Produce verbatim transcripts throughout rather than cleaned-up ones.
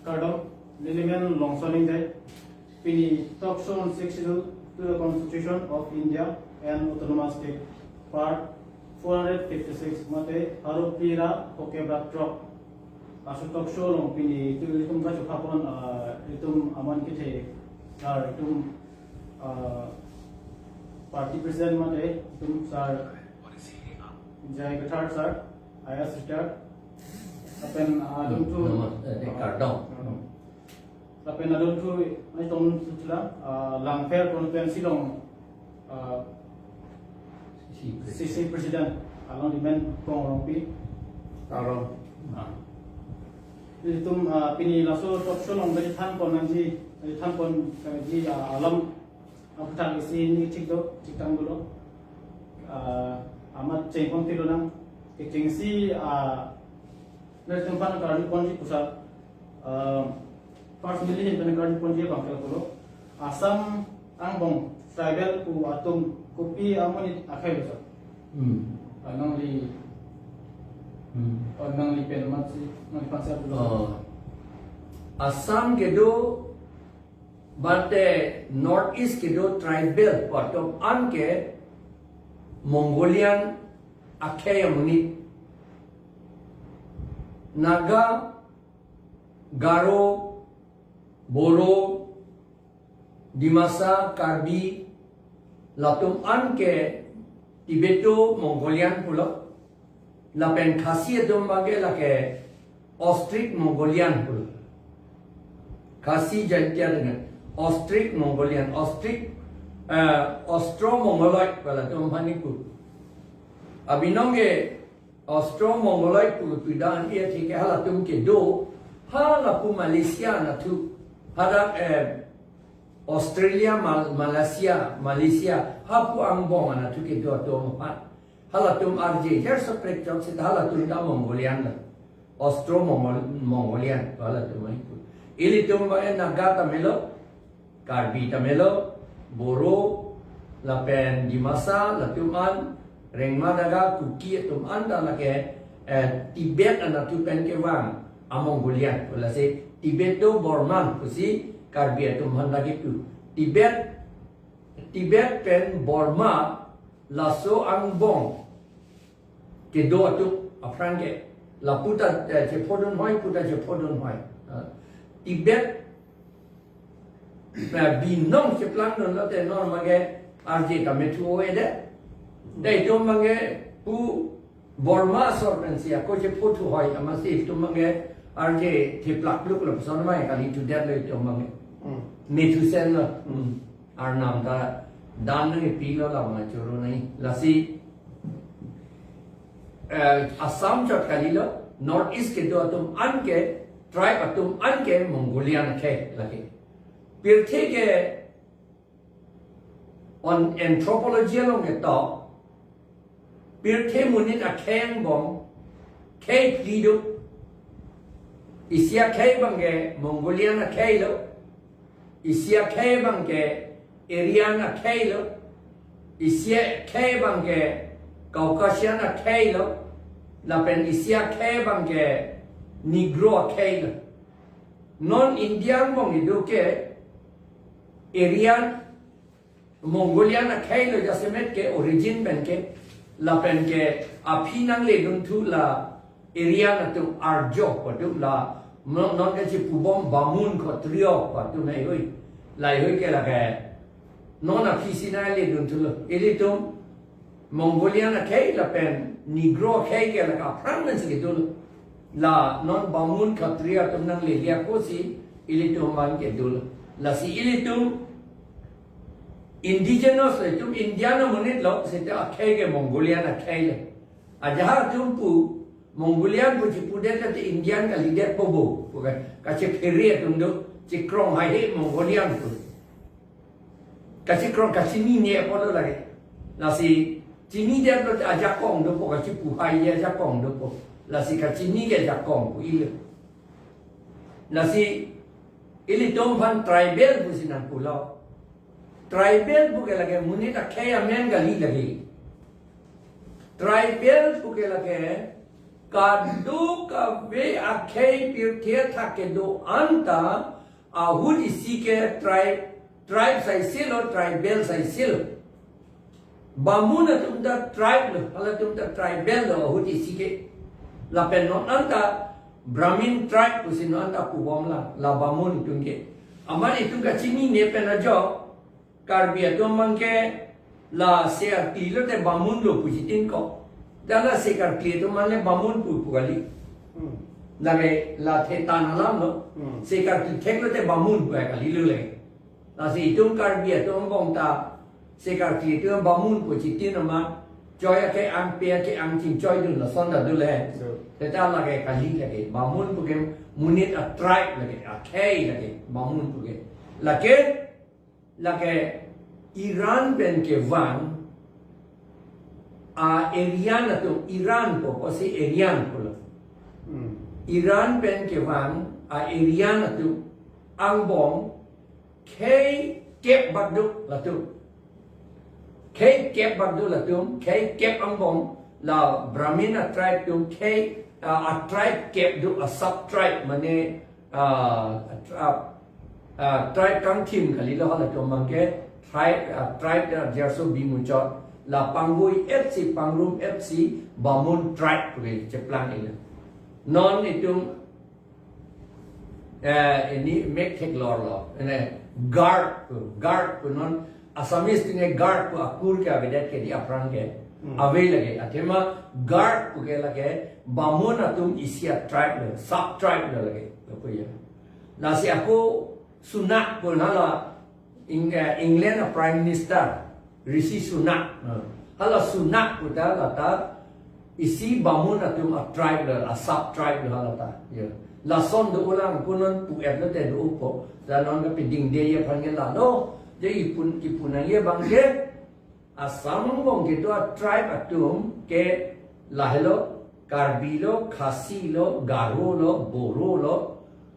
Kardom, nelimen Longson Ingdei. Pini talk show on Sixth Schedule to the Constitution of India and Autonomous State, Part four hundred fifty-six, mate Haropi ra Hokebra Trok. Aso talk show along pini tu ilitum kachupapon, ah, ilitum aman kethe, ah, ilitum, ah, party president mate ilitum sir J I Kathar sir, I A S retired. Lapen, ah, adunthu, Namas-, eh, kardom. Kardom. Lapen adunthu, nai tong sutla, ah, Langpher constituency along, ah, C C president. C C president, alangli men Kong Rongpi. Kardom. Ah. Ilitum, ah, pini laso talk show along tadi thanpon nangji, tadi thanpon, eh, ji, ah, alam aphuthak isi neli thik do, thik tang dolo. Ah, amat chengpon tilo nang, kechengsi, ah, nelitum aphan karjuponji pusar, ah, first neli ahin pen karjuponji abang ke lapulo. Assam angbong tribal pu atum kopi amonit akhei lo sir? Hmm. Ah, nangli, Hmm. oh, nangli pen amatsi, nangliphan si lapulo. Oh. Assam kedo, bante North East kedo tribal pu atum an ke Mongolian akhei amonit. Naga, Garo, Boro, Dimasa, Karbi, latum an ke Tibeto-Mongolian pulo. Lapen Khasi atum abang ke lake Austric Mongolian pulo. Khasi Jaintia dengan Austric Mongolian, Austric, eh, Austro-Mongoloid pu latum aphan kipu. Abinong ke Austro-Mongoloid pu pida an iya thik ke halatum kedo, halapu Malaysia anatthu, hadak, eh, Australia, Mal-, Malaysia, Malaysia, hapu angbong anatthu kedo atum aphan. Halatum arje, jar soprek chok sita halatum ta Mongolian lo. Austro-Mongol-, Mongolian, halatum ai pu. Ilitum abang Naga ta melo, Karbi ta melo, Boro, lapen Dimasa, latum an, Rengma Naga, Kuki atum an ta lake, eh, Tibet anatthu pen kevang a-Mongolian. Lasi Tibeto-Burman pusi Karbi atum aphan lake pu. Tibet, Tibet pen Burma laso angbong kedo atum aphrang ke. Lapu ta, eh, chephodun hoi, pu ta chephodun hoi. Ah, Tibet, eh, binong cheplangdun lote non abang ke arje ta methu ave de. Dei itum abang ke pu Burma asor pensi ako chepho thu hoi amatsi itum abang ke arje theplak pluk lo puson mai kali thu det lo itum abang ke. Hmm. Methu sen lo. Hmm. Arnam ta dan nangpilo la abang choro nai. Lasi, eh, Assam chot kalilo, North East kedo atum an ke, tribe atum an ke Mongolian akhei lake. Pirthe ke on anthropology along ketok, pirthe monit akhei angbong khei phli do. Isi akhei abang ke Mongolian akhei lo. Isi akhei abang ke Aryan akhei lo. Isi akhei abang ke Caucasian akhei lo. Lapen isi akhei abang ke Negro akhei lo. Non India angbong kedo ke Aryan Mongolian akhei lo jasemet ke origin pen ke, lapen ke aphi nangledunthu la Aryan atum Arjo pu atum la, non, non kachepubom Bamun Khatriyo pu atum heihui. Laheihui ke lake non aphi si nangledunthu lo. Ilitum Mongolian akhei lapen Negro akhei ke lake aphrang nangsi kedo lo. La non Bamun Khatriya atum nanglele ako si ilitum abang kedo lo. Lasi ilitum indigenous lo, itum Indian amonit lo, seta akhei ke Mongolian akhei lo. Ajahak atum pu Mongolian pu chipudet te Indian kalidetpo bo. Bukan, kachephere atum do, chikrong haihe Mongolian pu. Kachikrong kachinine apot lo lake. Lasi chinidetlo te ajakong dopo, kachipuhai ajakong dopo. Lasi kachini ke ajakong pu ilo. Lasi ilitum aphan tribal pusi nangpulo. Tribal pu ke lake monit akhei amen kali lake. Tribal pu ke lake Kadokave akhei pirthe athak kedo anta ahut isi ke tribe, tribe saisilo, tribal saisilo. Bamun atum ta tribe lo, halatum ta tribal lo ahut isi ke. Lapen non anta Brahmin tribe pusi non anta pubom la, la Bamun atum ke. Amat itum kachinine pen ajok, Karbi atum abang ke la se arkli lote Bamun lo pusi tin ko. Dan la se karkli atum abang le Bamun pu pu kali. Hmm. Lake la thetan alam lo. Hmm. Se karkli thek lote Bamun pu kali lo lake. Lasi itum Karbi atum angbong ta se karkli atum Bamun pu chitin amat choi ake-ang pe ake-ang chingchoi dun lason ta dule. So. Seta lake kali lake. Bamun pu ke monit a tribe lake, akhei lake, Bamun pu ke. Lake, lake Iran pen kevang a Aryan atum, Iran pu pusi Aryan pulo. Hmm. Iran pen kevang a Aryan atum angbong khei kep bak do latum. Khei kep bak do latum, khei kep angbong la Brahmin a tribe atum khei, a, a tribe kep do, a sub tribe mane, a, a, a, a tribe kangthim kali lo halatum abang ke tribe, a, tribe da jarso bimuchot la pangvoi-etsi pangrum-etsi Bamun tribe pu cheplang ila. Non itum eh, ini mek theklor lo. Ini Garg pu, Garg pu non Assamese tine Garg pu akur ke avedet ke di aphrang ke. Hmm. Ave lake. Athema Garg pu ke lake Bamun atum isi a tribe lo, sub tribe lo lake. Lo pu ya. Lasi ako Sunak pu hala Eng-, eh, England a Prime Minister Rishi Sunak. Hmm. Hala Sunak pu ta lata isi Bamun atum a tribe lo, a sub tribe lo hala ta. Ya. Lason do ulang pu non pu-et lote do upo. Dan non kapiding de ya aphan ke lalo. Jadi ipun, ipun nang ye abang ke Assam angbong kedo a tribe atum ke lahelo, Karbi lo, Khasi lo, Garo lo, Boro lo,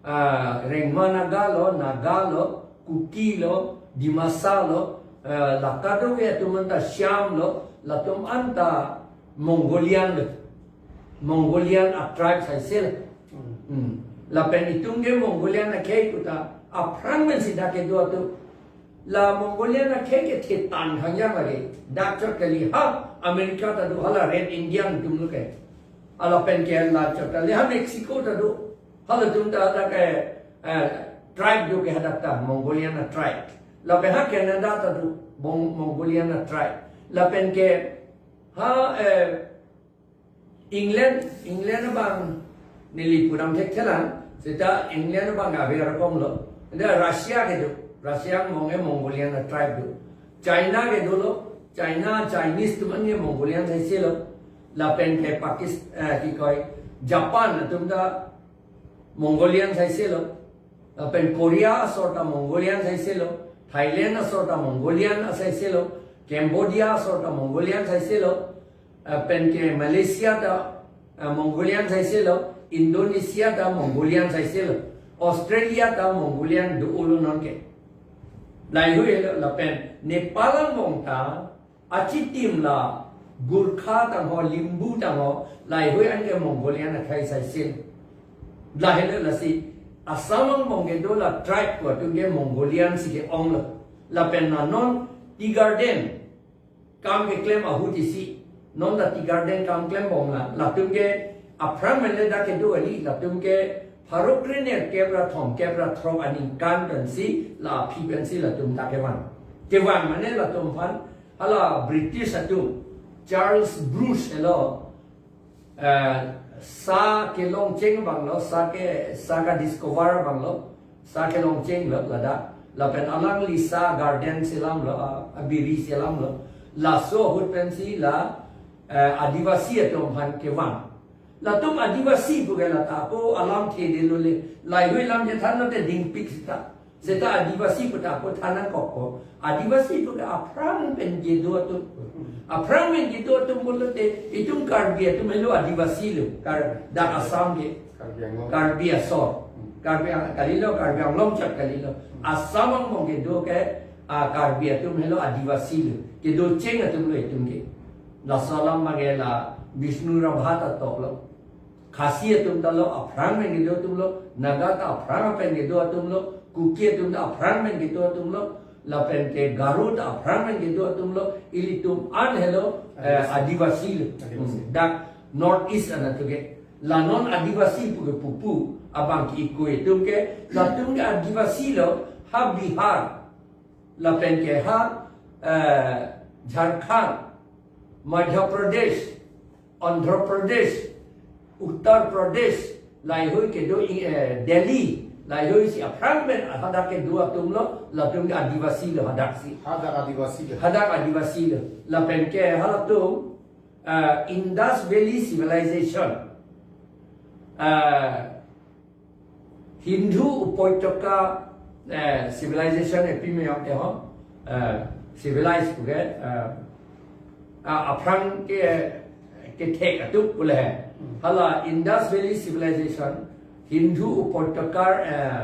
ah, Rengma Naga lo, Naga lo, Kuki lo, Dimasa lo, eh, la kadokave atum anta Shyam lo, latum anta Mongolian lo. Mongolian a tribe saisel. Hmm. Lapen itum ke Mongolian akhei pu ta aphrang pensi dak kedo atum. La Mongolian akhei ke thetan khangjang lake. Dak chot kali ha America ta do, hala Red Indian atum lo ke. Lapen ke la chot kali ha Mexico ta do. Halatum ta dak ke, eh, tribe do ke hadak ta Mongolian a tribe. Lapen ha Canada ta do Mong-, Mongolian a tribe. Lapen ke ha, eh, England, England abang neli pudam thekthelang, seta England abang ave rokom lo. Anda Russia kedo, Russia angbong ke Mongolian a tribe do. China kedo lo, China, Chinese atum an ke Mongolian saisel lo. Lapen ke Pakistan, eh, ki koi, Japan atum ta Mongolian saisel lo. Lapen Korea asor ta Mongolian saisel lo. Thailand asor ta Mongolian saisel lo. Cambodia asor ta Mongolian saisel lo. Lapen ke Malaysia ta, eh, Mongolian saisel lo. Indonesia ta Mongolian saisel lo. Australia ta Mongolian do-o lo non ke. Laheihui lo lapen Nepal angbong ta achitim la Gurkha tangho, Limbu tangho, laheihui an ke Mongolian akhei saisel. Lahelo lasi Assam angbong kedo la tribe pu atum ke Mongolian si ke-ong lo. Lapen la non tea garden kam keklem ahut isi. Non la tea garden kam klembom la, latum ke aphrang pen le dak kedo kali, latum ke pharo krenerkep ra thomkep ra throk aningkan pensi, la aphi pensi latum dak kevang. Kevang mane latum aphan hala British atum, Charles Bruce helo, eh, sa kelongcheng abang lo, sa ke, sa ka-discover abang lo, sa kelongcheng lo ladak. Lapen alangli sa garden selam lo, a, abiri selam lo. Laso ahut pensi la, eh, Adivasi atum aphan kevang. Latum Adivasi pu ke lata ako alamthe de lo le. Laheihui lam chethan lote dingpik seta. Seta Adivasi pu ta ako than nangkokpo. Adivasi pu ke aphrang pen kedo atum. Aphrang pen kedo atum pulote itum Karbi atum helo Adivasi lo. Kar-, dak Assam ke. Karbi Anglong. Karbi asor. Hmm. Karbi Ang-, kalilo, Karbi Anglong chot kalilo. Hmm. Assam angbong kedo ke, ah, Karbi atum helo Adivasi lo. Kedocheng atum lo itum ke. Laso alam abang ke la Bishnu Rabha ta toklo. Khasi atum ta lo aphrang pen kedo atum lo, Naga ta aphrang pen kedo atum lo, Kuki atum ta aphrang pen kedo atum lo, lapen ke Garo ta aphrang pen kedo atum lo, ilitum an helo, eh, Adivasi. Adivasi lo. Adivasi. Hmm, dak North East anatthu ke. La non Adivasi pu ke pupu, abang ke ikoi atum ke, latum ke Adivasi lo, ha Bihar, lapen ke ha, eh, Jharkhand, Madhya Pradesh, Andhra Pradesh, Uttar Pradesh, laheihui kedo i, eh, Delhi, laheihui si aphrang pen hadak kedo atum lo, latum ke Adivasi lo hadaksi. Hadak Adivasi lo. Hadak Adivasi lo. Lapen ke halatum, eh, Indus Valley Civilization, eh, Sindhu Upotaka, eh, civilization epi me yong ke ho, eh, civilized pu ke, eh, a, aphrang ke, kethek atum pu le. Hmm. Hala Indus Valley Civilization, Sindhu Upotaka, eh,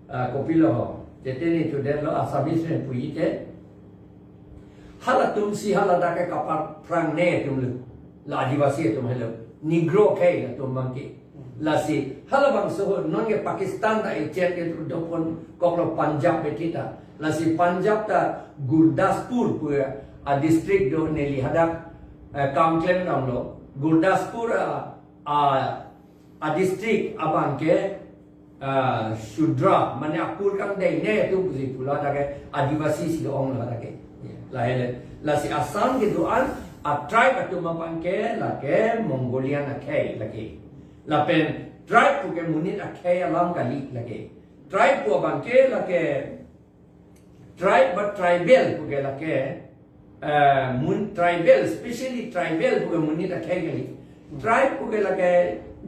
eh, kopilo ho. Jete ni tu der lo Assamese pen puji te. Halatum si haladak ke kapaphrang ne atum lo. La Adivasi atum helo. Negro ke latum bang ke. Lasi, halabangso ho, non ke Pakistan ta echet ke tu dopon kok lo Punjab bethita. Lasi Punjab ta Gurdaspur pu a district do neli hadak, eh, kam klem damlo. Gurdaspur a, a, a district abang ke, ah, Shudra, mane akur kangdeng ne atum pusi pulo hadak ke Adivasi si ong lo hadak ke. Ya, lahei le. Lasi Assam kedo-an a tribe atum abang ke lake Mongolian akhei lake. Lapen tribe pu ke monit akhei alam kali lake. Tribe pu abang ke lake tribe ba tribal pu ke lake, eh, mun tribal, specially tribal pu ke monit akhei kali. Tribe pu ke lake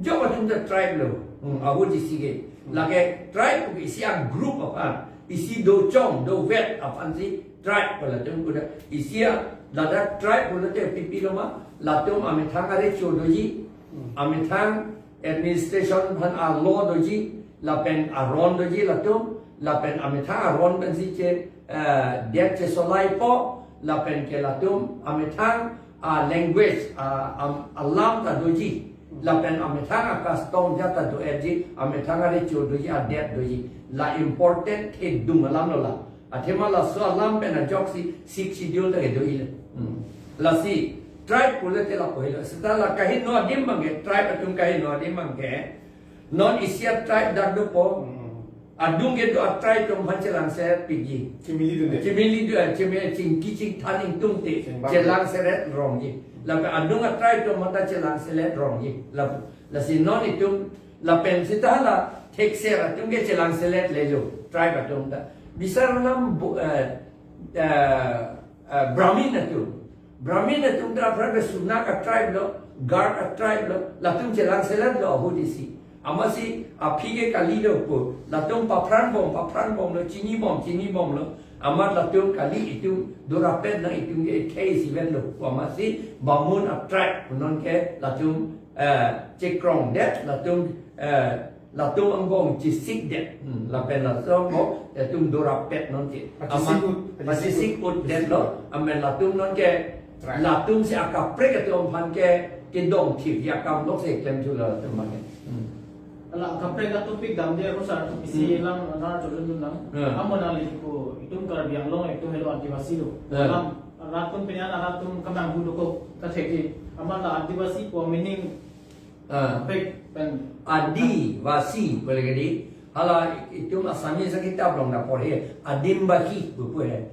jok atum ta tribe lo. Hmm, ahut isi ke. Lake tribe pu ke isi a group aphan, isi dochong, dovet aphan si tribe pu latum pu ta. Isi a ladak tribe pu latum pipi lo ma, latum amethang arecho doji, amethang administration aphan a law doji, lapen aron doji latum, lapen amethang aron pensi che, eh, det chesolaipo, lapen ke latum amethang a language, a, am, alam ta doji, lapen amethang a custom jat ta do-etji, amethang arecho doji, adet doji, la important thedung alam lo la. Athema laso alam pen ajoksi Sixth Schedule ta kedo-i le. Hmm. Lasi tribe pu le te lapu helo. Seta la kaheno adim bang ke, tribe atum kaheno adim bang ke. Non isi a tribe dak dopo. Hmm. Adung kedo a tribe atum aphan chelang seret piji. Chimili dunde. Chimili du, chimi chingki chingthan ingtungte. Chingbang. Chelang seret rongji. Lapen adung a tribe atum aphan ta chelang seret rongji. Lapu, lasi non itum lapen seta la thekser atum ke chelang seret le jo, tribe atum ta. Bisar alam bu-, eh, eh, eh, Brahmin atum. Brahmin atum ta aphrang ke Sunak a tribe lo, Garg a tribe lo, latum chelang seret lo ahut isi. Amatsi aphi ke kali lo pu, latum paphrang bom, paphrang bom lo, chini bom, chini bom lo. Amat latum kali itum dorapet nang itum ke khei isivet lo pu amatsi Bamun a tribe pu non ke latum, eh, chekrong det, latum, eh, latum angbong chesik det. Hmm, lapen latum angbong, eh, latum dorapet non ke. Pachisik ut, pachisik ut det lo, amen latum non ke, tribe. Latum si akaprek atum aphan ke, kedong thip ya kam lok se klem thu lo latum aphan ke. Hmm. Ala akaprek atum pik damde ko sar tu pisi, hmm, lam na chojun dun nang. Hmm. Amo nang le ko itum Karbi Anglong itum helo Adivasi lo. Hmm. Lam rat atum penyan rat atum kamang hu dokok ta thekji. Amat la Adivasi pu meaning, ah, pek pen Adivasi pu le kedi. Hala itum Assamese kitab along na porhe. Adim Bahi pu pu he.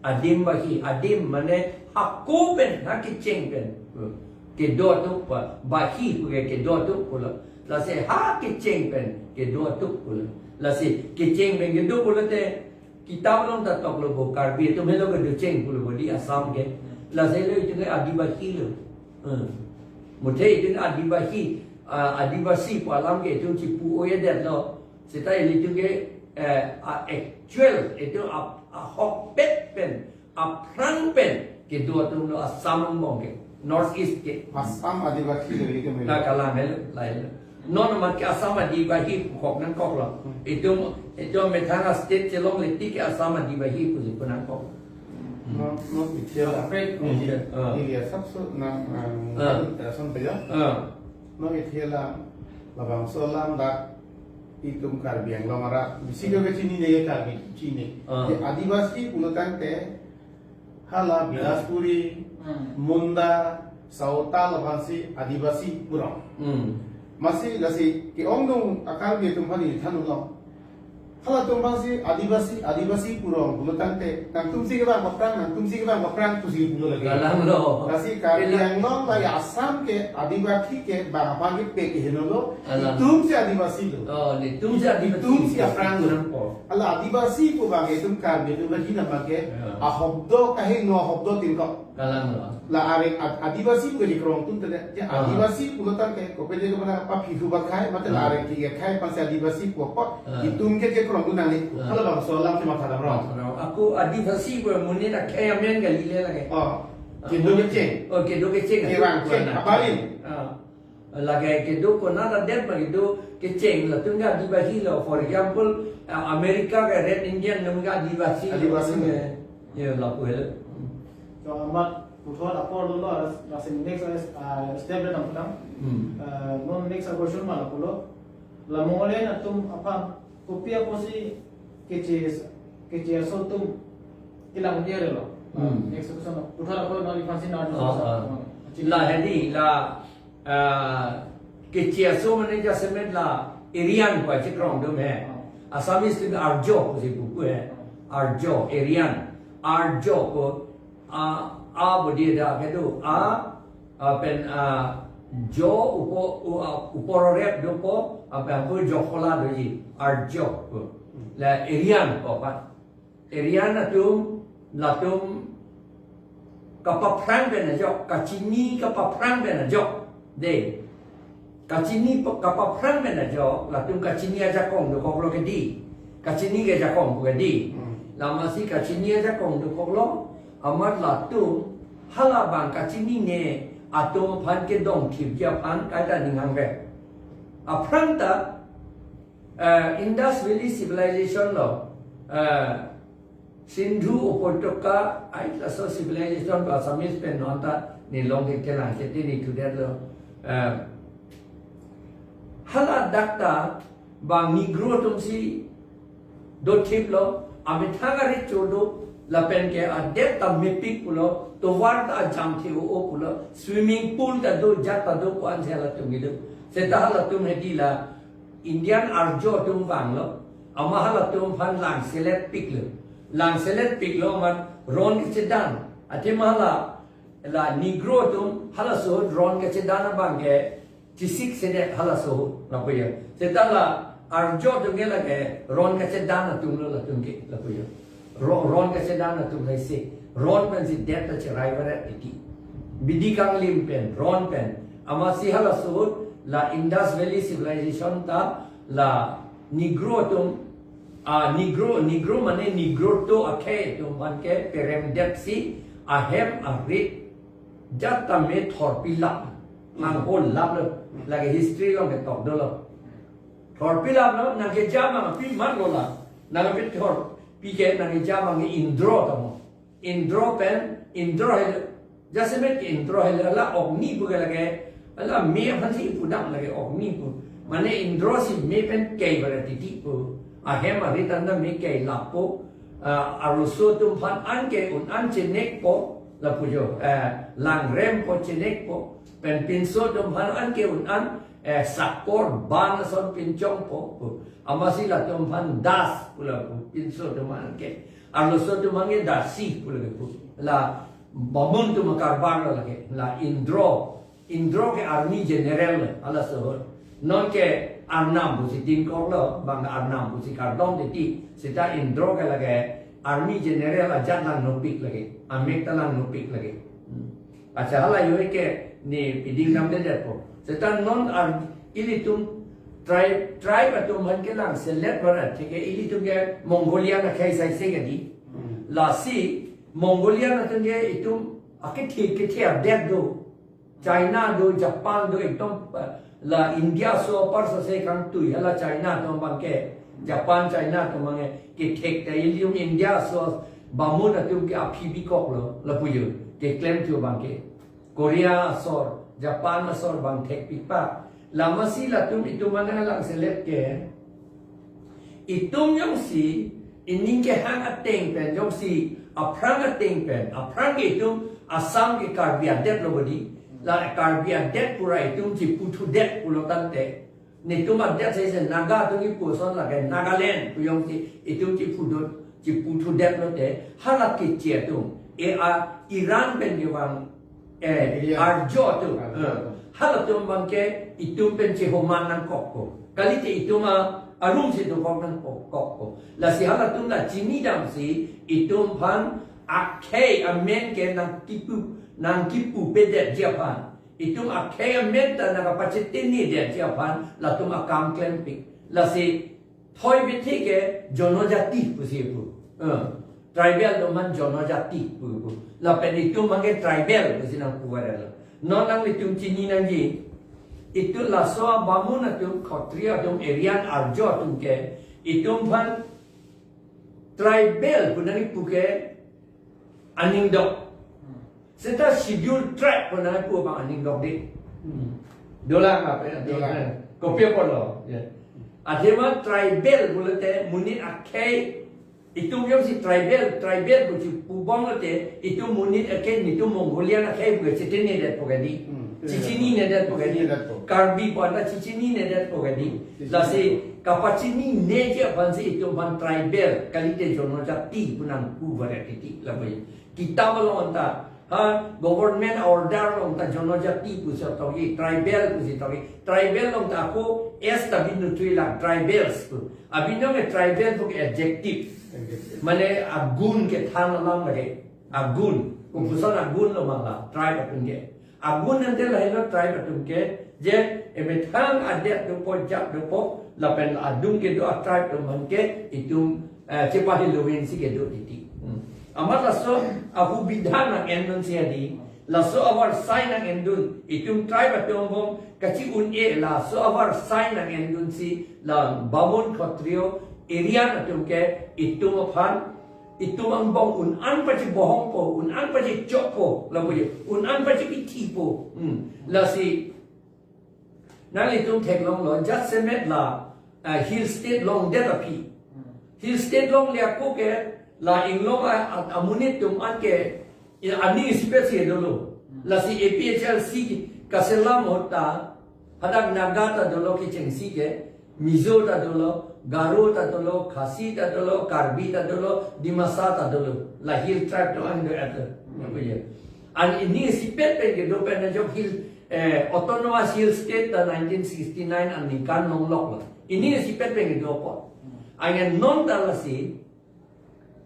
Adim Bahi, adim mane hako pen, ha kecheng pen kedo atum pu, Bahi pu ke kedo atum pu lo. Lasi ha kecheng pen kedo atum pu lo. Lasi kecheng pen kedo pu lote kitab along ta tok lo bo, Karbi atum helo kedo cheng pu lo bo di Assam ke. Lasi lo itum ke Adivasi lo. Hmm. Muthe itum Adivasi, ah, Adivasi pu alam ke itum chipu-o-edet lo. Seta ilitum ke, eh, a actual, itum a, ahokpet pen, aphrang pen kedo atum lo Assam angbong ke, North East ke. Assam Adivasi lo itum ke. La kalang helo, la helo. Non amat ke Assam Adivasi pu kok nangkok lo. Hmm. Itum, itum methang a state chelongle tik ke Assam Adivasi pusi pu nangkok. Hmm. Non, non, itum ya. Separate. Hmm, ya. Ah. Ini ya, sab so nang, nang, ah, son pe ya. Ah. Non ithela labangso alam dak itum Karbi Anglong arat bisi jo kechinine, Karbi chini. Ah. Te Adivasi pulo tangte hala Bilaspuri, Hmm. Munda, Saotal aphansi Adivasi pu rong. Hmm. Amatsi lasi ke-ongdung a-Karbi atum aphan neli than-unlo. Halatum aphansi Adivasi, Adivasi pu rong pulo tangte, nangtumsi kevang aphrang, nangtumsi kevang aphrang pusi pulo lake. Kalang lo. Lasi Karbi Ila- Anglong la Assam ke Adivasi kevang aphan ke pek heno lo, Alang. Itumsi Adivasi lo. Oh, netumsi Adivasi. Itumsi aphrang lo. Aphrang po. Hala Adivasi pu abang itum Karbi atum lagi nama ke, Ya. Ahobdo kaheno ahobdo tin kok. Kalang lo. La areng Ad-, Adivasi pu kekrong atum tene, ya, Ah. Adivasi pulo tangte kopede kemana pa phithu bakhai, mate la Ah. areng kekhai aphansi Adivasi pu apot, Ah. itum ke kekrong atum nangne. Ah. Halabangso alam ke matha dam rong. Matha dam. Ako Adivasi pu monit akhei amen kali le lake. Oh. Ah, kedo monit kecheng. Oh, kedo kecheng. Kevang kecheng. Abarim. Ah. Lake kedo konat adet ma kedo kecheng, latum ke Adivasi lo. For example, ah, America ke Red Indian atum ke Adivasi lo. Adivasi lo. Ya, ya, lapu helo. So, amat puthot apor lo lo, lasi next, ah, step le nangpudam. Hmm. Ah, non next question ma lapulo. La Mongolian atum aphan kopi apotsi Keche, Keche aso atum kelang dia lo. Hmm. Next question lo. Puthot apor neli aphansi nang Oh, ah. Chini. La hedi, la, ah, Keche aso mane jasemet la Aryan pu achikrong atum he. Oh. Assamese atum Arjo pusi pu he. Oh. Arjo, Aryan. Arjo pu A, a bodi da kedo, a, a pen, a, jo upo, u, a, upororep dopo, a pen pu jo phola doji, Arjo. La Aryan ko pa. Aryan atum, latum kapaphrang pen ajok, kachini kapaphrang pen ajok. De. Kachini pa-, kapaphrang pen ajok, latum kachini ajakong dokok lo kedi. Kachini ke ajakong pu kedi. Hmm. Amatsi kachini ajakong dokok lo, amat latum halabang kachinine atum aphan kedongthipji aphan kaita ninghang ve. Aphrang ta, eh, Indus Valley Civilization lo, eh, Sindhu Upotaka, ai laso civilization ba Assamese pen non ta nelong ke kelang ke tini tudetlo. Eh, hala dak ta ba Negro atumsi dothiplo, amethang ari chodo, lapen ke adet ta mepik pulo, tovar ta ajam the o o pulo, swimming pool ta do, jat ta do, ko-an si halatum kedo. Seta halatum hedi la Indian Arjo atum vanglo, amat halatum aphan langselet piklo. Langselet piklo amat ron kechedan. Athema hala, la Negro atum halaso ron kechedan abang ke chesik sedet halaso lapu ya. Seta la Arjo atum ke lake ron kechedan atum lo latum ke lapu ya. Ro-, ron kechedan atum laisi. Ron pensi det ta cherai varet titi. Bidi kanglim pen, ron pen. Amatsi halaso la Indus Valley Civilization ta la Negro atum, a, Negro, Negro mane Negrotwo akhei atum aphan ke peremdetsi ahem arit jat ta me thorpi lap. Nang hol lap lo. Lake history along ketok dolo. Thorpi lap lo, nangkeja abang pi mat lo la. Nang pi thorpi ke nangkeja abang ke Indro tamo. Indro pen, Indro helo. Jasemet ke Indro helo, la Ogni pu ke lake, la me aphansi pudam lake Ogni pu. Mane Indro si me pen kei varet titi pu. Ahem arit anta me kei lap po. Ah, arloso atum aphan an ke un-an chenekpo, lapu jo. Eh, langrempo chenekpo. Pen pinso atum aphan an ke un-an, eh, sakor ban ason pinchongpo pu. Amatsi latum aphan das pu lapu, pinso atum aphan ke. Arloso atum aphan ke dasi pu lapu. La Bamun atum akarbar lo lake. La Indro. Indro ke army general lo, halaso ahut. Non ke Arnam pusi tin kok lo, bang Arnam pusi kardom titi. Seta Indro ke lake army general ajat langnopik lake. Amek ta langnopik lake. Hmm. Accha, hala yo ke ne piding namdedetpo. Seta non ar ilitum tribe, tribe atum aphan ke langselet varet, theke ilitum ke Mongolian akhei saise kedi. Hmm. Lasi Mongolian atum ke itum akethe kethe adet do. China do, Japan do, ekdom, eh, la India aso apar sase kangtui, hala China atum abang ke, Japan, China atum abang ke, kethek ta ilitum India aso, Bamun atum ke aphi bikok lo, lapu yo, keklem thu abang ke. Korea asor, Japan asor abang thekpik pa. Lamasi latum itum mane alang selet ke, itum jongsi ining kehang ateng pen, jongsi aphrang ateng pen, aphrang ke itum Assam ke Karbi adet lo bodi, la Karbi adet pura itum chiputhudet pulo tangte, netum adet saise Naga atum kipu ason lake Nagaland pu jongsi itum chiphudut, chiputhudet lote, hala keche atum, e a Iran pen kevang, eh, Iya. Arjo atum. Arjo eh, atum. Halatum abang ke itum pen chehoman nangkok ko. Kalite itum a arumsi dokok nangkok ko. Lasi halatum la chini damsi itum aphan akhei amen ke nangkipu, nangkipupedet ji aphan, itum akhei amen ta nangkapachitini det ji aphan latum akam klempik. Lasi thoi bethe ke jonojati pusi pu. Eh, tribal atum aphan jonojati pu pu. Lapen itum abang ke tribal pusi nangpu varelo. Non nanglitum chini nangji. Itum laso a Bamun atum, Khatri atum, Aryan, Arjo atum ke itum aphan tribal pu nangkipu ke aning dok. Seta schedule tribe pu nangpu abang aning dok di. Dolang apa ya? Dolang. Kopi apotlo? Ya. Athema tribal pulote monit akhei, itum jongsi tribal, tribal pu chipubom lote, itum monit akhei, netum Mongolian akhei pu chitinidet po kedi. Hmm. Chichininedet po kedi. Chitininedet po. Karbi pu anta chichininedet po kedi. Chichininedet po. Lasi kapachinine ji aphansi itum aphan tribal, kalite jonojati pu nangpu varet titi lapu. Kitab along anta, ha, government order along ta jonojati pusi tokji, tribal pusi tokji. Tribal along ta ako S ta binuthui lang, tribals pu. Abinong e tribal pu ke adjective. Adjective. Mane agun kethan alam lake. Agun. Kopuson agun lo mangla, tribe atum ke. Agun ante lahelo tribe atum ke, je emethang adet dopo, jat dopo, lapen adung kedo a tribe atum abang ke itum, eh, chepahiluvin si kedo titi. Hmm. Amat laso ahubidha nang-endun si adi, laso avarsai nang-endun, itum tribe atum angbong kachi-un-e, laso avarsai nang-endun si la Bamun, Khatri, Aryan atum ke itum aphan, itum angbong un-an pachibohongpo, un-an pachichokpo, lapu je, un-an pachipithipo. Hmm. Lasi nanglitum theklonglo, jasemet la, ah, hill state longdet aphi. Hill state longle ako ke la inglong a, a, amonit atum an ke, i, aning isipet si dolo. Lasi A P H L C kaselam ahut ta, hadak Naga ta dolo kechengsi ke, Mizo ta dolo, Garo ta dolo, Khasi ta dolo, Karbi ta dolo, Dimasa ta dolo. La hill tribe atum an do at. Apa ya? An ining isipet pen kedo pen ajok hill, eh, autonomous hill state ta nineteen sixty-nine aningkan longloklo. Ining isipet pen kedo apot. Anke non ta lasi,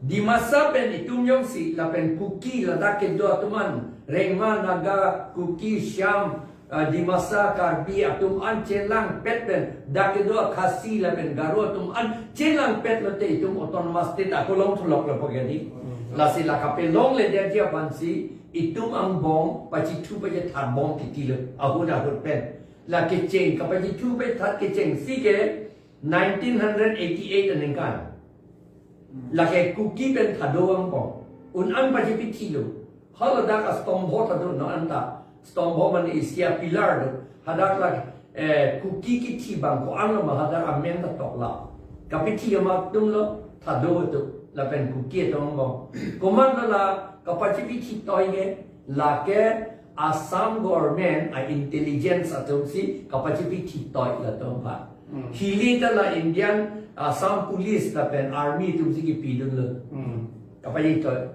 Dimasa pen itum jongsi, lapen Kuki ladak kedo atum an, Rengma, Naga, Kuki, Shyam, ah, Dimasa, Karbi atum an chelangpet pen, dak kedo a Khasi lapen Garo atum an chelangpet lote itum autonomous state ako longthu loklo po kedi. Hmm. Lasi la kapelongledet ji aphansi itum angbong pachithu pachithat bom titi lo, ahut ahut pen. La kecheng, kapachithu pachithat kechengsi ke nineteen hundred eighty-eight aningkan. Lake Kuki pen thado angbong. Un-an pachipithilo. Haladak astombho thado non anta. Stombho mane isi a pillar do. Hadak la, eh, Kuki kithi abang ko-an lo ma hadak amen ta toklo. Kapithi amat atumlo thado atum. Lapen Kuki atum angbong. Komatlo la kapachipithi toi ke, lake Assam government a intelligence atumsi kapachipithi toi latum aphan. Hmm. Hili ta la Indian Assam Police lapen Army atumsi kipidunlo. Hmm. Kapachi toi.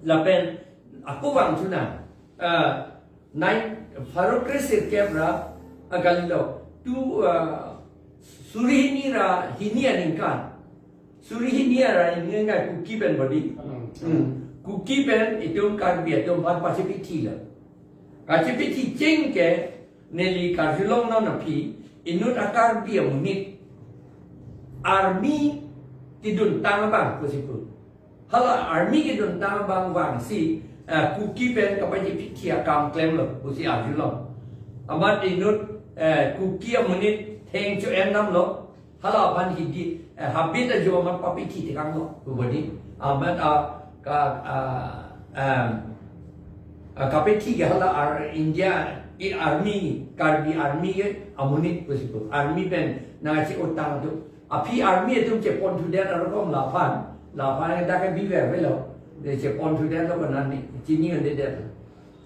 Lapen ako vangthu nang, ah, nine, pharo kresirkep ra, ah, kalilo, tu, ah, suri hini ra hini aningkan. Suri hini ra hini aningkan Kuki pen bodi. Hmm. Hmm. Kuki pen itum Karbi atum aphan pachipithilo. Kachipithi cheng ke neli karjulong non aphi, inut a Karbi amonit army keduntang abang pusi pu. Hala army keduntang abang vangsi, eh, Kuki pen kapachipithi akam klemlo pusi arjulong. Amat inut, eh, Kuki amonit theng cho-en damlo. Hala aphan hidi, eh, habit ajo amat papithi tekanglo, pu bodi. Amat, ah, ka, ah, em, ah, kapithi ke hala ar India, I army, Karbi army ke amonit pusi pu. Army pen nangkachi-otang atum. Aphi army atum chepon thudet arokom laphan. Laphan dak ke biver velo. De chepon thudet lo konani. Chini kan de det.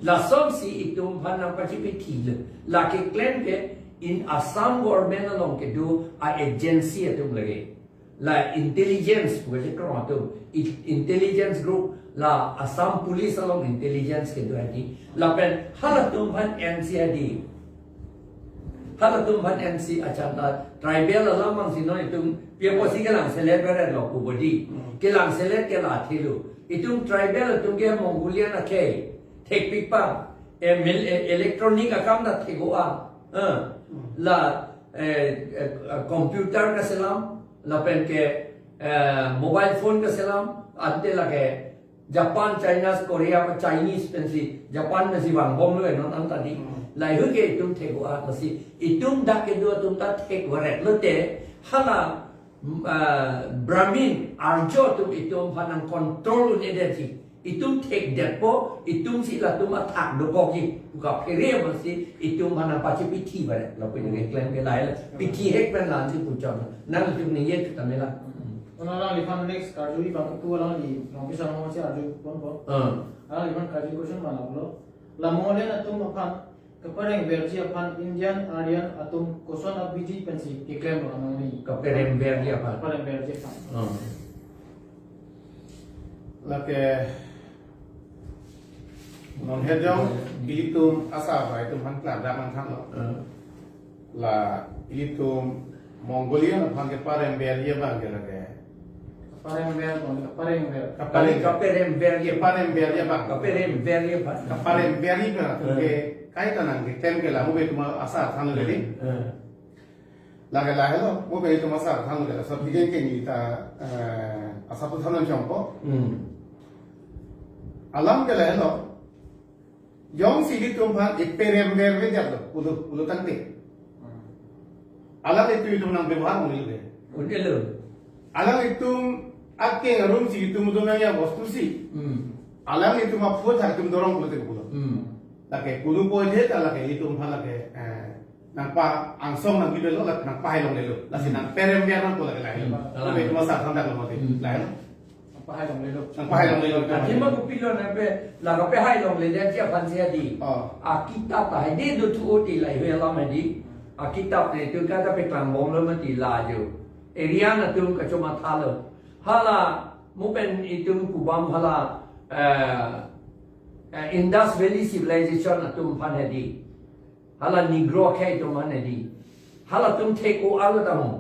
Lasonsi itum aphan nangpachipithi lo. Lake keklem ke in Assam government along kedo a-agency atum lake. La intelligence, bukan si krong atum. I-, intelligence group, la Assam Police along intelligence kedo hadi. Lapen halatum aphan N C hadi. Halatum aphan N C achan la tribal alam angsi non itum pi apotsi kelang selet beret lo pu bodi. Hmm. Kelang selet ke la thilo. Itum tribal atum ke Mongolian akhei. Thekpik pang. E mil-, e electronic akam ta thek-o-a. Eh, Hmm. La, eh, eh, computer kaselam, lapen ke, eh, mobile phone kaselam, ante lake Japan, China, Korea, Chinese pensi, Japan pensi vangbomlo non anta di. Hmm. Lahei ke itum thek-o-a, lasi itum dak kedo atum ta thek-varet lote, hala, mm, ah, Brahmin, Arjo atum itum aphan nang-control un-edetji. Itum thekdetpo, itumsi latum athak dokokji pu kaphere amatsi itum aphan nangpachipithi varet. Lapu ini klem ke lahei la. Pithi hek pen la-ansi puchot. Nangtum ningje tu tamela. Ona alangliphan next karju abang tu alangli nong bisa nong si arju ponpo. Hmm. Alangliphan karju question mana pulo. La Mongolian atum aphan kaparengverji aphan Indian Aryan atum koson abidi pensi keklemlo amangni. Kaparengverji aphan. Kaparengverji aphan. Hmm. Lake non hejong ilitum asar bai atum aphan klardak nangthanlo. Hmm. La ilitum Mongolian aphan kaparengverji abang ke lake. Kaparengver, kaparengver. Kapareng, kaparengverji. Kaparengverji abang. Kaparengverji aphan. Kaparengverji abang atum ke Hmm. kaita nangkeklem ke la mo be itum asar thanlo ke di. Hmm. Lake lahelo, mo be itum asar thanlo ke la. So, Hmm. tiga ke ni ta, eh, asar tu thanlo chongpo. Hmm. Alam ke lahelo. Jongsi ilitum aphan iperemverve jatlo, pulo, pulo tangte. Hmm. Alanglitum itum nang-bebohar ong-elo ke. Ong-elo. Alanglitum akeng arumsi itum do nangji abostusi. Hmm. Alanglitum aphuthak itum dorong pulote pulo. Hmm. Lake pulo poithe ta lake itum aphan lake, eh, nangpa-angsong nangkibelo, lake nangpahai longlelo. Lasi Hmm. nangperemver nangpo lake lahelo. Hmm. Ko be itum asar thandak lo mati. Hmm. Lahelo. Nangpahai longlelo. Nangpahai longlelo. Athema kopilo nangpe, la kapahai longledetji aphansi hadi. Oh. Akitap ta hadi do thu oti lahei alam hadi. Akitap te tu kata peklangbomlo mati la jo. Aryan atum kachomathalo. Hala mo pen itum kubam hala, eh, eh, Indus Valley Civilization atum aphan hadi. Hala Negro akhei atum aphan hadi. Halatum thek-o-a lo tamo.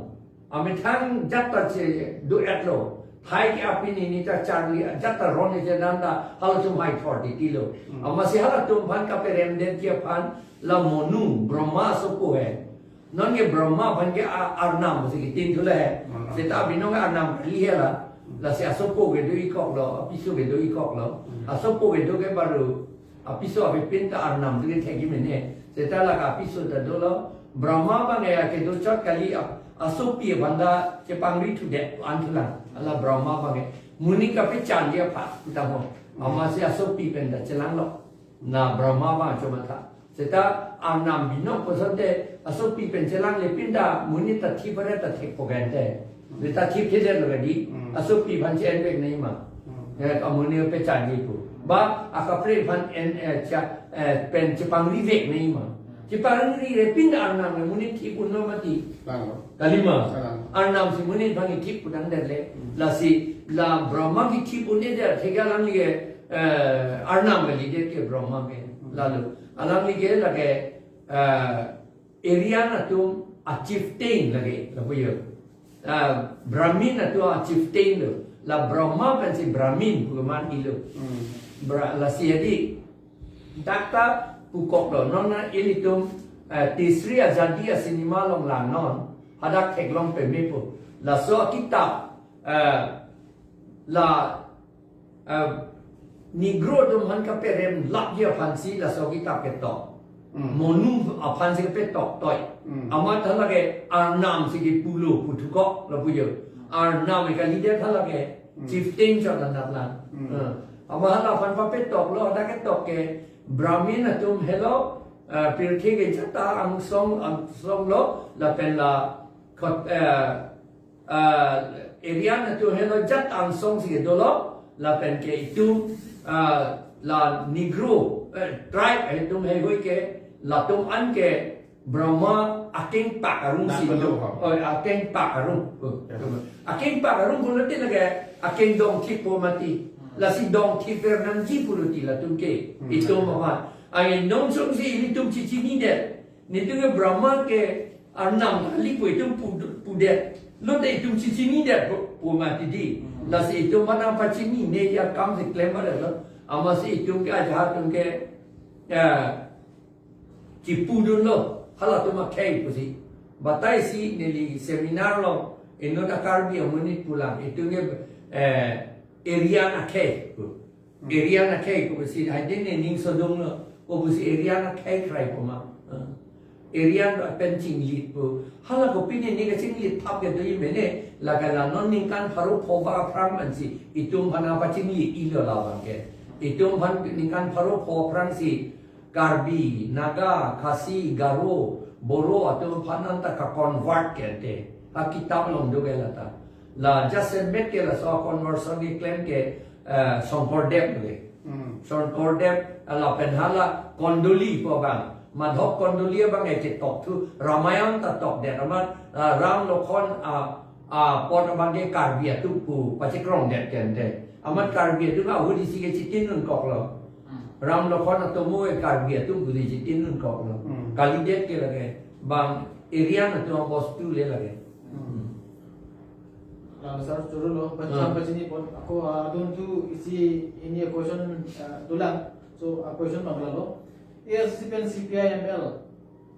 Amethang jat ta che do-etlo. Thai ke apini ni ta charli jat ta ron-e chedan ta halatum hai thor titilo. Hmm. Amatsi halatum aphan kaperemdetji aphan la Monu, Brahma asopo he. Non ke Brahma aphan ke a-, Arnam si kitin thule he. Hmm. Seta binong Arnam kali he la. Lasi asopo kedo-ikoklo, apiso kedo-ikoklo. Hmm. Asopo kedo ke baru apiso avepin ta Arnam tu ke thekji mene. Seta lake apiso ta dolo. Brahma abang ke kedo chot kali ap-, asopi abang ta chepangri thudet an thulang. Hala Brahma abang ke. Monit kapechanji aphan tamo. Amatsi asopi pen ta chelanglo. Na Brahma abang chomatha. Seta Arnam binong puson te asopi pen chelanglepin ta monit ta thip-aret ta thekpo kan te. Seta thipthedetlo kadi. Hmm. Asopi aphan che-envek nangji ma. Hmm. Eh, amonit pechanji pu. Ba, akaprek aphan en, eh, cha, eh, pen chepangrivek nangji ma. Chepangrivepin ta Arnam le monit thip unlo mati. Langlo. Kalima. Langlo. Arnamsi monit aphan kethip pudang det le. Hmm. Lasi la Brahma kethip un-edet thekji alangli ke, eh, Arnam kalidet ke Brahma ke. Hmm. Lalu alangli ke lake, eh, Aryan atum a-chieftain lake, lapu jo. Ah, Brahmin atum a-chieftain lo. La Brahma pensi Brahmin pu keman ilo. Hmm. Bra-, lasi hadi. Dak ta pukoklo. Non na ilitum, eh, Tisri Azadi a-cinema along langnon. Hadak theklong pemepo. Laso akitap, eh, la, eh, Negro atum aphan kaperemlapji aphansi laso akitap ketok. Hmm. Monu aphansi ketok toi. Hmm. Amat halake Arnamsi kipulo pu thukok lapu jo. Arnam kalidet halake Hmm. chieftain chot anat lang. Hmm. Eh. Amat hala aphan papetoklo, hadak ketok ke Brahmin atum helo, ah, pirthe ke jat angsong angsong lo lapen la khot, eh, ah, area atum helo jat angsong si dolo lapen ke itum, ah, la Negro, eh, tribe atum heihui ke latum an ke Burma akengpak arong si Nang do. Belum. Oh, akengpak arong. Oh. Ya. Akengpak arong pulote lake akeng dongthip po mati. Hmm. Lasi dongthip per nangji pulote latum ke. Hmm. Itum apa? Ai nong sung si itum chichinine. Netum ke Burma ke arnam kali pu itum pu, pudet. Lote itum chichinine pu, pu mati di. Hmm. Lasi itum mana pachinine akam si klem pada lo. Amatsi itum ke ajahak atum ke, ya, chipudunlo, halatum akhei pusi. Batai si neli seminar lo, inut a Karbi amonit pulang, itum ke, eh, Aryan akhei pu. Hmm. Aryan akhei pu pusi, hai din ne ning sodung lo, o pusi Aryan akhei krai pu ma. Eh. Aryan pen chinglit pu. Hala kopi ne ne kachinglit thap ke do imene, lake la non ningkan pharo pho ba aphrang ansi, itum aphan pachinglit ilo labang ke. Itum aphan ningkan pharo pho aphrang si, Karbi, Naga, Khasi, Garo, Boro atum aphan anta ka-convert ke te. Ha kitab along do ke lata. La jasemet ke laso conversion keklem ke, eh, Shonkordev le. Hmm. Shonkordev, eh, lapen hala Kondoli pu abang. Madhab Kondoli abang ke chetok thu Ramayan ta tokdet amat, eh, Ram Lokhon, ah, apot abang ke Karbi atum pu pachekrongdet ke te. Amat Karbi atum ahut isi ke chitinun kok lo. Hmm. Ram Lokhon atomo e Karbi atum budi chitinun kok lo. Hmm. Kalidet ke lake bang Aryan atum bostu le lake. Hmm. Lalo sir, choro lo, Hmm. pacham pachini pon. Ako, ah, adun tu isi ini question, ah, dolang. So, ah, question bang lalo. A S D C pen C P I M L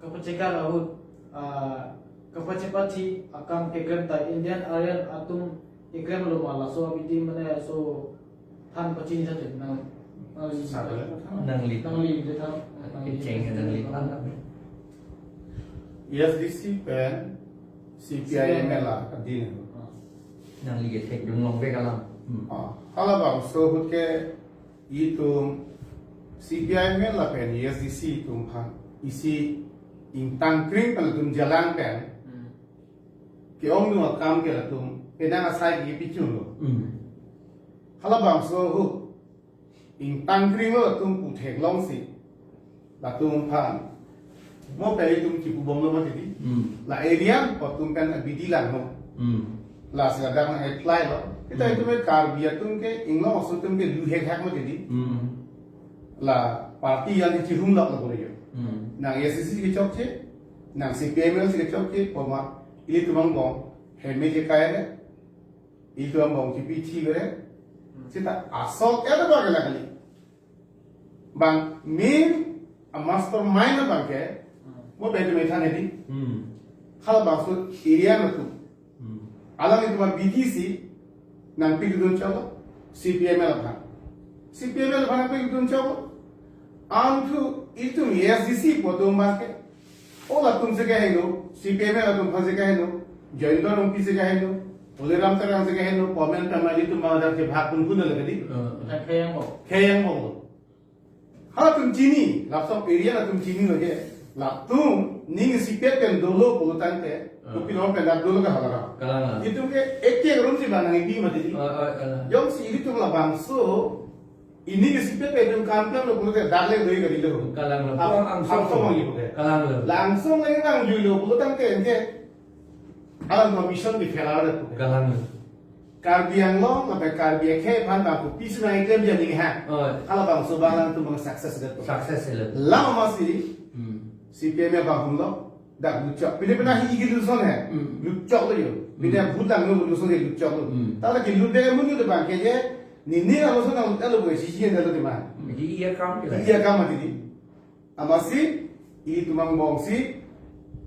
kapachekar ahut, ah, kapachepathi akam keklem ta Indian Aryan atum keklem lo ma, laso abidi mane so than pachini tha nang, nang Sabe. Nangli. Nangli de than. Kecheng nangli than. A S D C pen C P I M L a kadin. Ah. Nangli kethek dunlong vek alam. Hmm. Ah, halabangso ahut ke itum C P I M L lapen A S D C atum aphan isi ingtang kring pen latum jalang pen. Hmm. Ke-ongdung akam ke latum penang asai ke pichun lo. Hmm. Halabangso ahut ingtang kring lo latum pu theklong si latum aphan mo pen itum kipubom lo mati di. Hmm. La area pu atum pen abidi lang lo. Hmm. Lasi ladak nang apply lo. Kita Hmm. itum ke Karbi atum ke inglong aso atum ke lu hek hek mati di. Hmm. La party yang chihum lok lo bole yo. Hmm. Nang A S D C si kechokche, nang C P I M L si kechokche, poma ilitum angbong heme je kai re, ilitum angbong kipi thi re. Hmm. Sita asol ke ada bagi lagi. Bang main a mastermind abang ke, Hmm. mo bedu me thane di. Hmm. Halabangso area atum. Hmm. Alangli atum abidi si nangpidun choklo, C P I M L aphan. C P I M L aphan nangpidun choklo. Antu itum A S D C pu atum abang ke. O latum si kaheno, C P I M L atum aphan si kaheno, Jayanta Rongpi si kaheno, Tuliram Terang si kaheno, Pomen Tamali atum abang dak ke bhag pun pun lagi di. Hmm. Khei angbong. Khei angbong lo. Halatum chini, laso area latum chini lagi. Latum ning isipet pen dolo pulo tangte, Ah. kopi long pen dak dolo ke hala. Kalang. Itum ke ek ek room si bang nang ibi mati di. Ah, ah, kalang. Jongsi ilitum labangso, ining isipet pen itum kam kam lo pulote dak le doi kali lo. Kalang lo. Ap-, Puang angsong angsong lo. Lagi puke. Kalang lo. Langsong lagi bang jui lo pulo tangte ente. Alam commission di failure puke. Kalang lo. Karbi Anglong, lapen Karbi akhei aphan ta kopi si nang iklem jani ha. Oh. Halabangso abang atum abang success det. Success lo. Lama masi Hmm. C P I M L abang hum lo, dak luchok. Pini pina hi igi luson he. Hmm. Luchok lo yo. Pini Hmm. bhut lang lo luson he luchok lo. Hmm. Tala ki lu de mun de bang ke je, ni ni alo son nang lo ke si si de lo de ma. Hmm. Di iya kam ke Di iya kam mati di. Amatsi, itum angbong si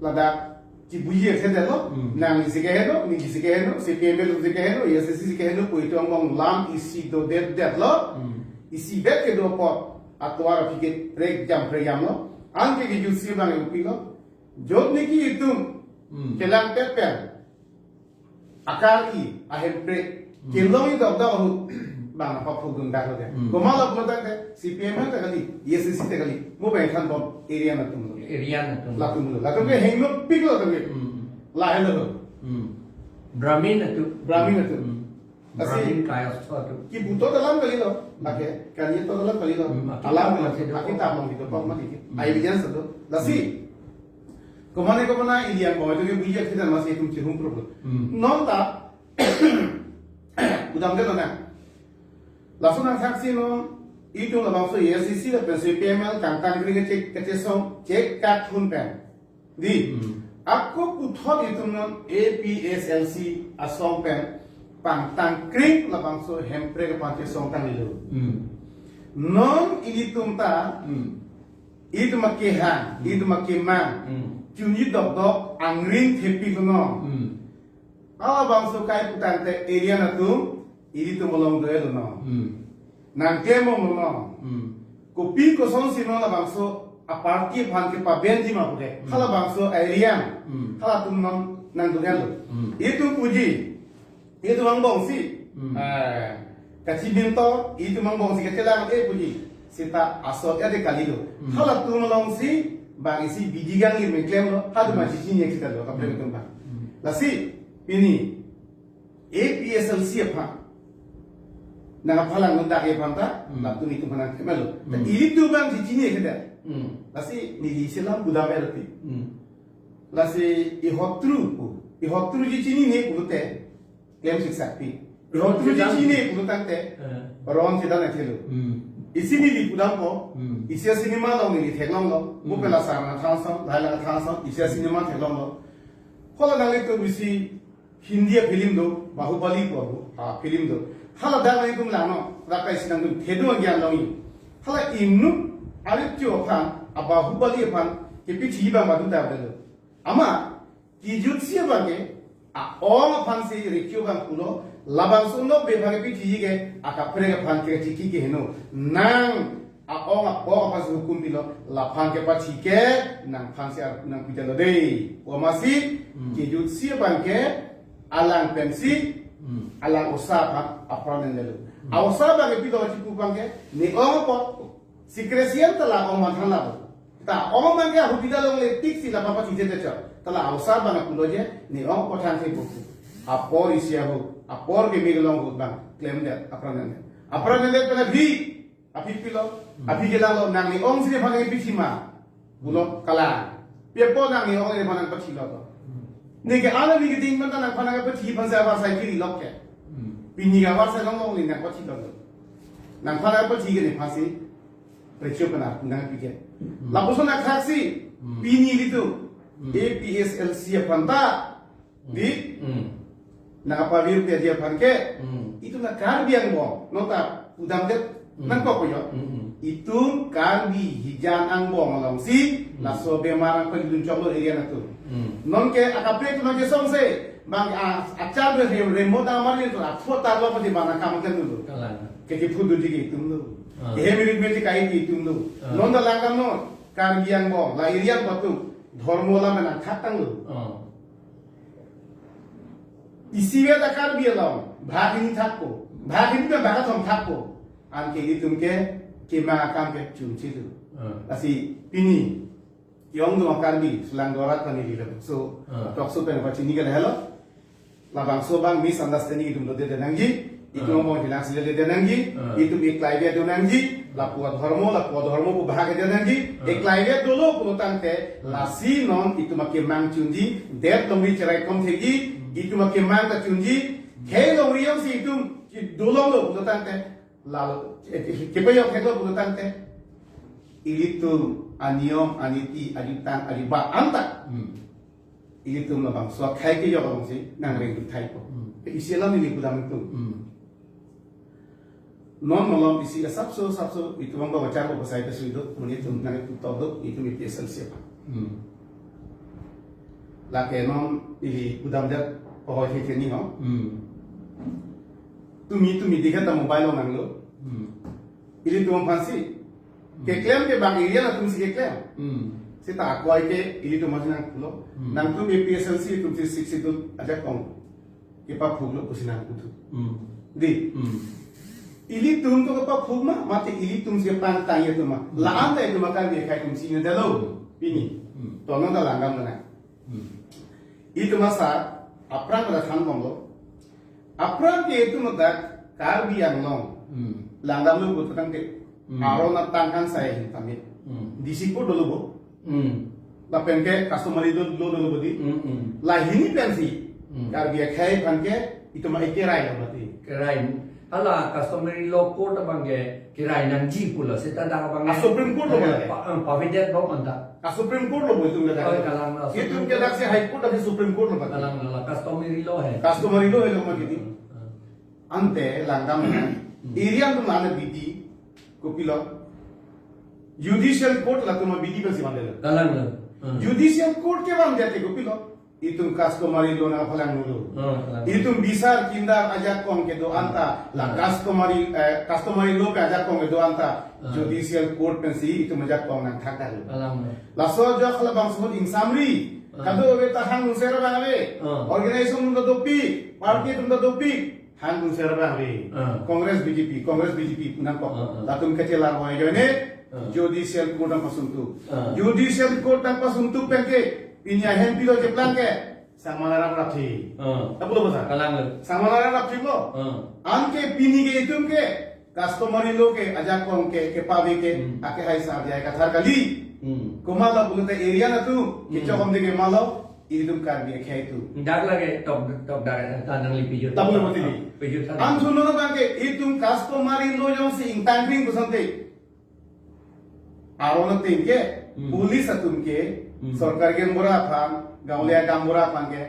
ladak chibuji akhei det lo, Hmm. nang isi keheno, ni isi keheno, C P I M L isi keheno, A S D C isi keheno, pu itum angbong lam isi dodet det lo, Hmm. isi vet kedo apot, atovar aphi ke prek jam prek jam lo, anke kejut si bang ipi lo, jot niki itum Hmm. kelang pet pen, akar i, ahemprek. Hmm. Kelong i dok dok ahut. bang apa phugdun dak lo de. Hmm. Komat lo pulo tangte C P M L ta kali, A I C C ta kali. Mo bang thanbom area atum lo. Area atum. Latum lo. Latum ke hengno pik lo tangte. Hmm. Lahelo. Hmm. Brahmin atum. Brahmin atum. Hmm. Lasi Brahmin kaya atum. Kipu to dalam kali lo. Lake, kali to dalam kali lo. Hmm, alam alam kali lo. Akhir tak mau gitu, pok mati. Hmm. Ai bijan satu. Lasi. Hmm. Komat ne komat ne ilian boy to ke buya kita masih itum cihum problem. Hmm. Non ta, udam ke mana? Langsung nang saksi non, itum labangso A I C C lapen C P M L kangtang kring kecek kecesong cek kat hun pen. Di, hmm, ako puthot itum non A P H L C asong pen pangtang kring labangso Hemprek aphan chesong tanglo. Hmm. Non ilitum ta, hmm, itum akehang, hmm, itum akemang, hmm, chunji dokdok angring thepi kono. Hmm. Halabangso kai putangte area atum, ilitum along do-et lo no. Hmm. Nang klembom lo no. Hmm. Kopi kosonsi non labangso a party aphan kepabenji ma puke. Hmm. Halabangso area. Hmm. Halatum non nang do-et lo. Hmm. Itum puji. Itum angbongsi. Hmm. Eh, kachibin to, itum angbongsi kachelang e puji. Seta asot ya de kali lo. Hmm. Halatum alongsi, bang isi bidi gang li meklem lo. Hadu ma, hmm, chichini ya kita lo, kaprek, hmm, itum bang. Hmm. Lasi, pini, A P H L C aphan. Nang aphalang nang dak aphan ta, hmm, latum itum aphan nang kemelo. Ta, hmm, ilitum bang chichini ya kita. Hmm. Lasi, neli selam budam erti. Hmm. Lasi, ihotru pu. Ihotru chichinine pulote. Klem siksak pi. Ron chedang. Ron chini pulo tangte. Eh. Ron chedang na chelo. Hmm. Isi neli pudampo. Hmm. Isi cinema along neli theklonglo. Hmm. Mo pela sarna thangsong, lahai la thangsong, isi cinema theklonglo. Hala nanglitum isi Hindi a film do, Bahubali ko, a film do. Hala nanglitum langnon, rakai isi nangtum thedu agyan longji. Hala inut arit chu aphan, a Bahubali aphan, kepichi bang badu ta do. Ama, kejutsi abang ke, a-ong aphansi rikio bang pulo, labangso nokbe aphan kepichi ke, akaprek aphan kechiki ke heno. Nang, a-ong apok aphansi hukum pilo, laphan kepachi ke, nangphansi ar-, nang pidalo dei. Amatsi, hmm, kejutsi abang ke, alang pensi, hmm, alang osa aphan, apran nelo. Hmm. A-osa abang ke pidalo chipu abang ke, ne-ong apot, secrecy an ta la-ong manthan labo. Ta ong abang ke ahubida longle tik si la papa chije te chot. Ta la a-osa abang pulo je, ne-ong apot than si buku. Apor isi ahut, apor ke mi long ahut bang, klemdet, apran nangdet. Apran nangdet pen aphi, aphi pilo, hmm, aphi ke langlo, nang ne-ong si nephan kepichi ma. Pulo, kalang. Pi apot nang ne-ong nephan nangpachi lo to. Hmm. Ne ke ala ne ke ding mata nangphan nangpachi aphansi avarsai kiri lok ke. Hmm. Pini ke avarsai longlong ne nangpachi lo. Nangphan nangpachi ke nephansi. Presyo kena nangpikir. Hmm. Lapuson akhak si, hmm, pini ilitum, hmm, A P H L C aphan ta, hmm, di, hmm, nang apavir pia dia aphan ke, hmm, itum na Karbi angbong, nota udam det, hmm, nangkok ko yo. Hmm, hmm. Itum Karbi hijan angbong alongsi, hmm, laso bemar angkon dun choklo area atum. Hmm. Non ke akaprek non ke song se, bang a, achar be rem, remo damar ni to, apho tarlo pati bana kam kan dulu. Kalang. Ke ke phudu ji ke itum lo. Ah. Ke he mirit me ji kai ke itum lo. Ah. Non ta langdam non. Karbi angbong, la area atum. Dhormo la menang khatang lo. Ah. Isi ve ta Karbi along. Bhag hini thakpo. Bhag hini ta bhag thom thakpo. Anke itum ke kemang akam ke chunchi lo. Ah. Lasi pini. Yong do Karbi, sulang dorat pani di lo. So, ah, talk show pen pachini ke lahelo. Labangso abang misunderstanding itum dode nangji, itum, ah, mo hilang sile dode nangji, ah, itum eklaive do nangji, lapu adhormo, lapu adhormo pu bahag de nangji, ah, eklaive dolo pulo tangte, ah, lasi non itum akemang chunji, det longri cherai kom thekji, hmm, itum akemang ta chunji, hmm, khei longri yong si itum ki dolong lo pulo tangte, lalo, eh, ki, kipayok helo pulo tangte, ilitum aniyom, aniti, ajutang, ajuba anta. Hmm. Ilitum labangso akhai kejok alongsi nangreng thai po. Hmm. Isi alam neli pudam itum. Hmm. Non malom isi asapso, sapso, itum abang bawa char bawa sai ta sui do, muni itum nang itum tok do, itum ipi asal siapa. Hmm. Lake non ili pudam jat pahoi thekeni ho. Hmm. Tumi, tumi dikha ta mobile lo nanglo. Hmm. Ilitum aphansi. Hmm. Keklem ke bang area atumsi keklem. Hmm. Seta akoi ke ilitum aphansi nangpulo. Hmm. Nangtum A P H L C atumsi sixth schedule ajakong kepaphulo pusi nangputu. Hmm. Di. Hmm. Ilitum to kapaphu ma, mate ilitum si pangtang ya tuma. La-an ta itum Karbi akhei atum si ne dalo. Pini. Hmm. Tono ta langgam na. Hmm. Itum asar, aphrang pada thanbomlo. Aphrang ke itum dak Karbi Anglong. Hmm. Langdamlo putang ke. Hmm. Aron atang kan saya hin tamit. Hmm. D C code dolo bo. Hmm. Lapen ke customary law, law dolo bo di. Hmm, hmm. Lahini pensi. Hmm. Karbi akhei aphan ke itum ma ikerai lo mati. Kerai. Hala customary law court abang ke kerai nangji pulo. Seta dak abang ke. Ah, Supreme Court lo eh, abang ke. Pa-, eh, pavedet lo manta. Ah, Supreme Court lo bo itum ke dak. Oh, kalang lo. Itum ke dak si High Court dak si Supreme Court lo abang. Kalang lo, customary law hai. Customary law hai lo mati di. Hmm, hmm. Ante langdam na. Hmm. Irian tum lana bidi kopilo. Judicial court latum bidi pensi vandelo. Kalang lo. Hmm. Judicial court ke vandete kopilo. Itum customary law nangphalang dulu. Hmm, kalang. Itum bisar kindar ajakong kedo-an ta la Hmm. customary, eh, customary law ke ajakong kedo-an ta Hmm. judicial court pensi itum ajakong nangthak dulu. Kalang lo. Laso ajok halabangso ahut ingsamri. Hmm. Kadokave ta hang dunser abang ave. Hmm. Organization atum ta dopik, party atum ta dopik. Hang dunser abang ave. Hmm. Congress B J P, Congress B J P nangkok. Hmm, hmm. Latum kachelar oi ajoine. Hmm. Judicial court nangpasuntuk. Hmm. Judicial court nangpasuntuk pen ke pini ahem pilo cheplang ke. Sangmalaram rapthi. Hmm. Tapulo bosa. Kalang lo. Sangmalaram rapthi lo. Hmm. Anke pini ke itum ke customary law ke ajakong ke kepave ke Hmm. ake hai sar jai kathar kali. Hmm. Komat lo pulote area na tu Hmm. kechok om de ke malo itum Karbi akhei tu. Dak lake tok tok dak ta nangli pijut. Tapulo mati ni. Pijut sa. Anthun lo abang ke itum customary law jongsi ingtangkring pusante. Aron ateng ke, Hmm. police atum ke, Hmm. sorkari gaonbura aphan, gaonliya gaonbura aphan ke,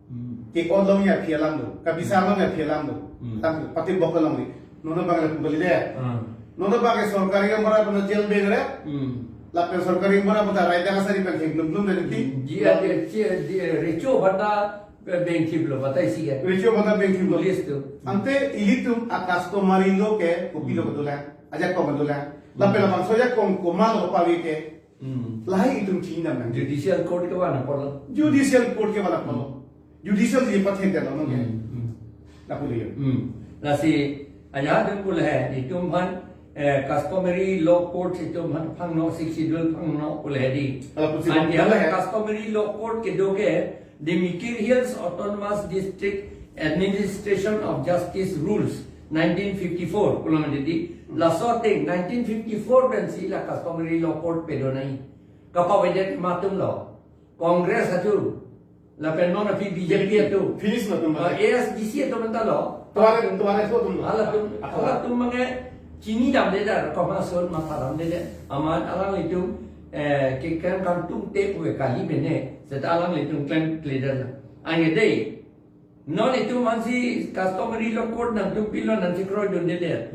Hmm. ke-ot longji aphi alam do, kabisar longji aphi alam do. Hmm. Tang pati bok longji. Non abang le pugli de. Hmm. Non abang ke sorkari gaonbura aphan jail beng re. Hmm. Lapen sorkari gaonbura aphan raida kasari pen heng dum dum de ti. Hmm. Ji a, ji a, ji a, recho banda beng thip lo, batai si ke. Recho banda beng thip lo. Police tu. Ante ilitum a customary law ke, kopilo Hmm. kedolang. Ajakong kedolang. Lapen Hmm. labangso ajakong komat lo pave ke. Hmm. Lahai itum chinidam nang. Judicial court ke van apotlo. Judicial court ke van apotlo. Hmm. Judicial ji pathen te lo nong ke. Hmm. Hmm. Lapu le yo. Hmm. Lasi ajahak dun pule hai itum aphan, eh, customary law court itum aphan phangno, Sixth Schedule phangno pule hai di. Ala pusi Anti bang hala hai. Customary law court kedo ke The Mikir Hills Autonomous District Administration of Justice Rules nineteen fifty-four pulo mati di. Hmm. Laso ateng nineteen fifty-four pensi la customary law court pedonai. Kapavedet atum lo. Congress atum. Lapen non aphi B J P atum. Finish lo atum. Ah, A S D C atum anta lo. Tuare, tuare so atum lo. Halatum, Akhara. Halatum mange chinidamde dar, komat ason matha damde dar. Amat alanglitum, eh, ke kan kam tum te pu kali mene. Seta alanglitum klem kleder la. Anke dei. Non itum aphansi customary law court nangtum pilo nangchekroidunde dar.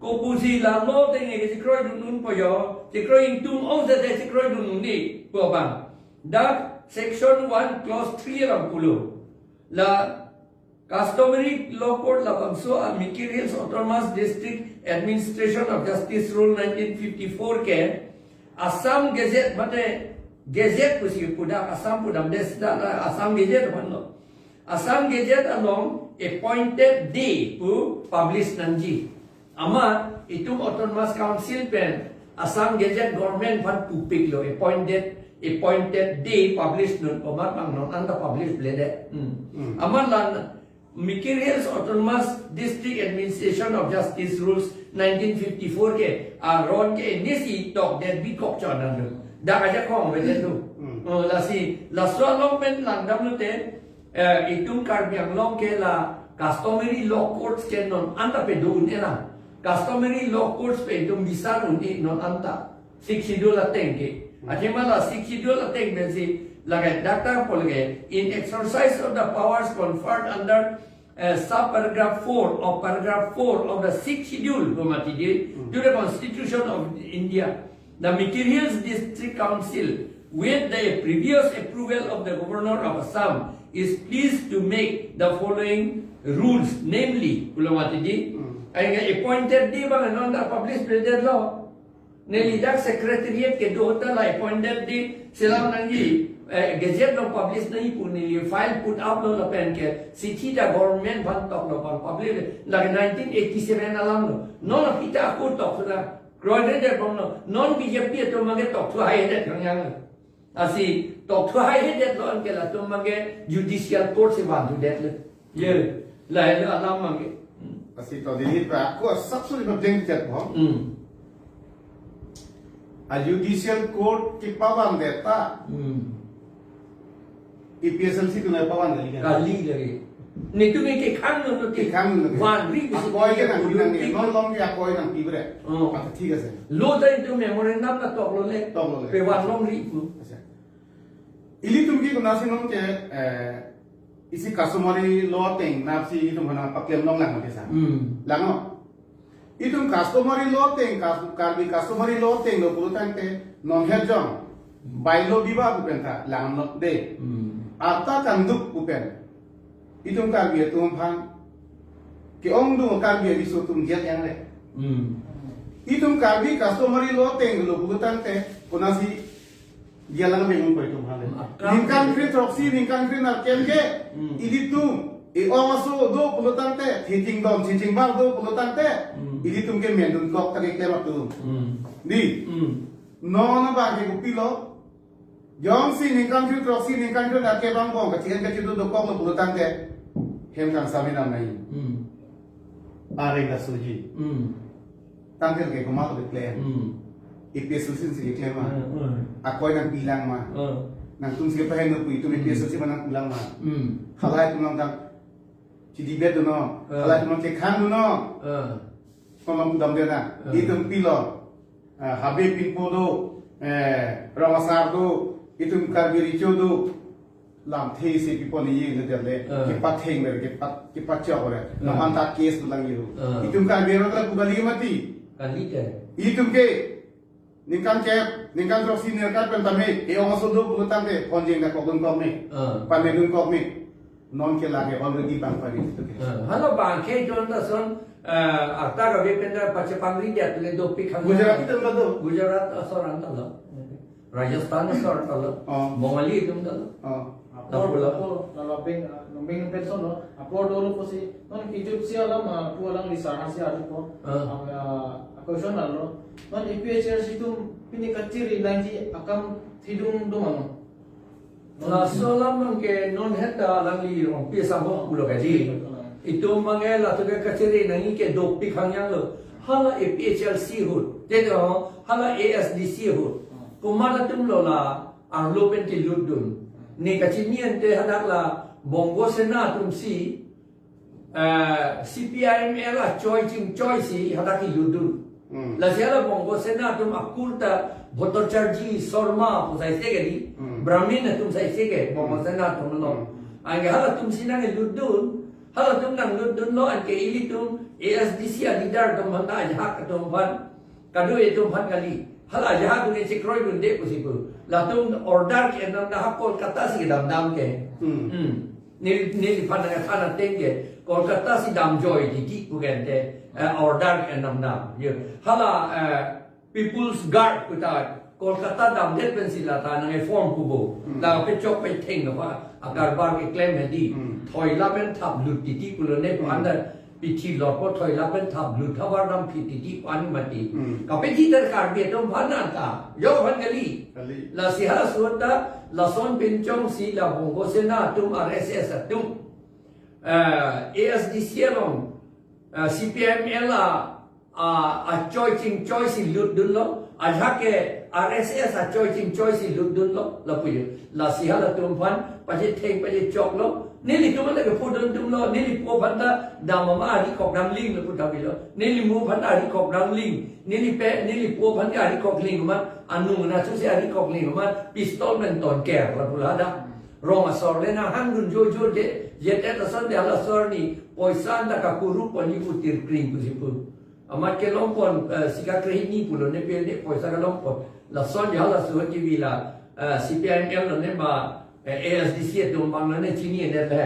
Kopusi la law ateng ke chekroidun unpo yo. Chekroi ingtung ong seta chekroidun un-e pu abang. Dak section one clause three alam pulo. La customary law court labangso a Mikir Hills Autonomous District Administration of Justice Rule nineteen fifty-four ke Assam Gazette mate Gazette pusi pudak Assam pudam des da la Assam Gazette aphan lo. Assam Gazette along appointed day pu publish nangji. Amat itum Autonomous Council pen Assam Gazette government aphan pupik lo appointed, appointed day publish non komat abang non anta publish le de. Hmm. Hmm. Amat la Mikir Hills Autonomous District Administration of Justice Rules nineteen fifty-four ke aron ke nisi tok det bikok chon nang lo. Dak ajakong ave det tu. Hmm. Oh, lasi laso along pen langdam lote eh, itum Karbi Anglong ke la customary law courts ke non anta pedun-e na. Customary law courts pe itum bisar un-e non anta. Sixth Schedule ateng ke. Athema la Sixth Schedule ateng pensi lake dak ta pu lake in exercise of the powers conferred under, eh, subparagraph four of paragraph four of the Sixth Schedule pu mati di Hmm. to the Constitution of India. The Mikir Hills District Council, with the previous approval of the Governor of Assam, is pleased to make the following rules, namely, pulo mati di, Hmm. ai appointed day abang non ta publish le det lo. Neli dak secretariat kedo ta la appointed day selam nangji. Eh, gazette along publish nangji pu neli file put up lo lapen ke chithi ta government aphan toklo aphan publish le. Lake nineteen eighty-seven alam lo. Non aphi ta ako tok sudah. Kroidet bomlo. Non B J P atum abangke tokthu haihedet kang yang lo. Lasi tokthu haihedet lo anke latum abangke judicial court si vanthudet lo. Ye, lahelo alam abangke. Hmm. Lasi to Delhi pa ako asap suri pa deng chat bo. Hmm. A judicial court kepavandet ta. Hmm. A P H L C atum nangpavan kali kan? Kali lagi. Netum ke khang lo to ti. Kekhang lo. Vanri bisi. Akoi ke nangpi nang, politik. Non along ke akoi nangpi bre. Oh. Ata thik ase. Lo ta netum memorandum ta toklo le. Toklo le. Pe vanlongri pu. Accha. Ilitum ke konatsi non ke, eh, isi customary law ateng nangsi itum hana paklem longlang ke sa. Hmm. Langno. Itum customary law ateng, cus-, Karbi customary law ateng lo pulo tangte non het jong. Bailo biba pu pen ta langno de. Hmm. Arta kangduk pu pen. Itum Karbi atum aphan ke-ongdung Karbi ariso atum jet yang le. Hmm. Itum Karbi customary law ateng lo pulo tangte konatsi jalang beng pai atum aphan le. Hmm, akam. Ningkan kre throksi, ningkan kre nerkep ke, Hmm. ilitum, e-ong aso do pulo tangte, theching dom, theching bar do pulo tangte, Hmm. ilitum ke mendunkok ta keklem atum. Hmm. Di? Hmm. Non abangke kopilo, jongsi ningkan kre throksi, ningkan kre nerkep angbong, kachikan kachidu dokok lo pulo tangte, hem kangsam nang nai. Hmm. Areng kasoji. Hmm. Tangte ke komat keklem. Hmm. A P H L C si keklem ma. Hmm, hmm. Akoi nangpilang ma. Hmm. Nangtum si kepahen no pu itum Hmm. A P H L C ma nangpulang ma. Hmm. Halahei atum nangtang chidibet do no. Hmm. Halahei atum nangkekhang do no. Hmm. Komang damde na. Hmm. Itum pilo. Ah, Habe Pinpo do. Eh, Rong Asar do. Itum Karbi Recho do. Lamthe isi pipo ni ye neder le, Ah. kepatheng ber, kepa-, kepachok ber. Ah. Naman ta case pulang yo. Ah. Itum Karbi Anglong ta pu kali mati. Kali ke? Itum ke, ningkan kep, ningkan throksi nerkep pen tame, e-ong aso do pulo tangte, phone jeng da kokdun kok me. Ah. Pamedunkok me. Non ke lake already bang pari itu ke. Ah. Hala bangke jon ta son, eh, arta kave pen ta pachepangri dia tule dopik khang. Gujarat itu enggak tuh? Gujarat asor anta lo. Rajasthan asor ta lo, Oh. Bengali atum ta lo. Oh. Apor, Apor, apor, lalo beng, ah, beng pension lo, apor dolo pusi, non Egypt si alam, ah, pu alam di sana si adu ko, Ah. ah, ah, question lo, non A P H L C atum pini kachiri nangji akam thidung do ma no? Laso alam abangke non het ta alangli rong pi samok pulo kaji. Ah. Itum abangke latum ke kachiri nangji ke dopik khang yang lo. Hala A P H L C ahut. Te do, hala A S D C ahut. Ah. Komat atum lo la, arlo pen kelutdun. Ne kachini ante hadak la Bongo Sena atum si, eh, C P I M L achoi chingchoi si hadak kelutdun. Hmm. Lasi hala Bongo Sena atum akur ta Bhattacharjee, Sarma pu sai se ke di. Hmm. Brahmin atum sai se ke, Bongo Hmm. Sena atum lo. Hmm. Anke halatum si nang kelutdun, halatum nanglutdun lo anke ilitum A S D C a leader atum aphan ta ajahak atum aphan. Kado itum aphan kali. Hala ajahak atum ke chekroidunde pusi pu. Latum order ke enam dah Kolkata si kedam dam ke. Hmm. Hmm. Neli, neliphan nang than ateng ke. Kolkata si damjoi titi pu ke ante, eh, order ke enam dam. Yo. Hala, eh, People's Guard pu ta Kolkata damdet pensi la ta nang-e-form pupo. Hmm. La pechok petheng apa, akarbar keklem hedi. Hmm. Thoi lapen thap lut titi pulo ne pu Hmm. anta pithi lorpo thoi lapen thap lut havar dam phi titi pu an mati. Hmm. Kapethi ta Karbi atum aphan anta. Yo aphan kali. Kali. Lasi halaso ahut ta lason pinchong si la Bongo Sena atum R S S atum. Eh, A S D C along, eh, C P I M L a, a, achoi chingchoi si lutdun lo, ajahak ke R S S achoi chingchoi si lutdun lo, lapu yo. Lasi halatum aphan, pachetheng pachechok lo, nelitum anta kepudun dun lo, nelipo aphan ta dam ama ari kok dam ling lapu ta bilo, nelimu aphan ta ari kok dam ling, nelipe, nelipo aphan ta ari kok ling amat, anung na chusi ari kok ling amat, pistol pen ton ker lapu la da. Rong asor le nang hangdun jojo je, je te ta san de hala asor ni, poisa anta kakuru pon ni utir kring pusi pu. Amat kelong pon, eh, sika krehini pulo ne pe ne poisa kelong pon. Lason ya halaso ahut kevi la, eh, C P I M L lo ne ma, eh, A S D C atum abang lo ne chini ne le.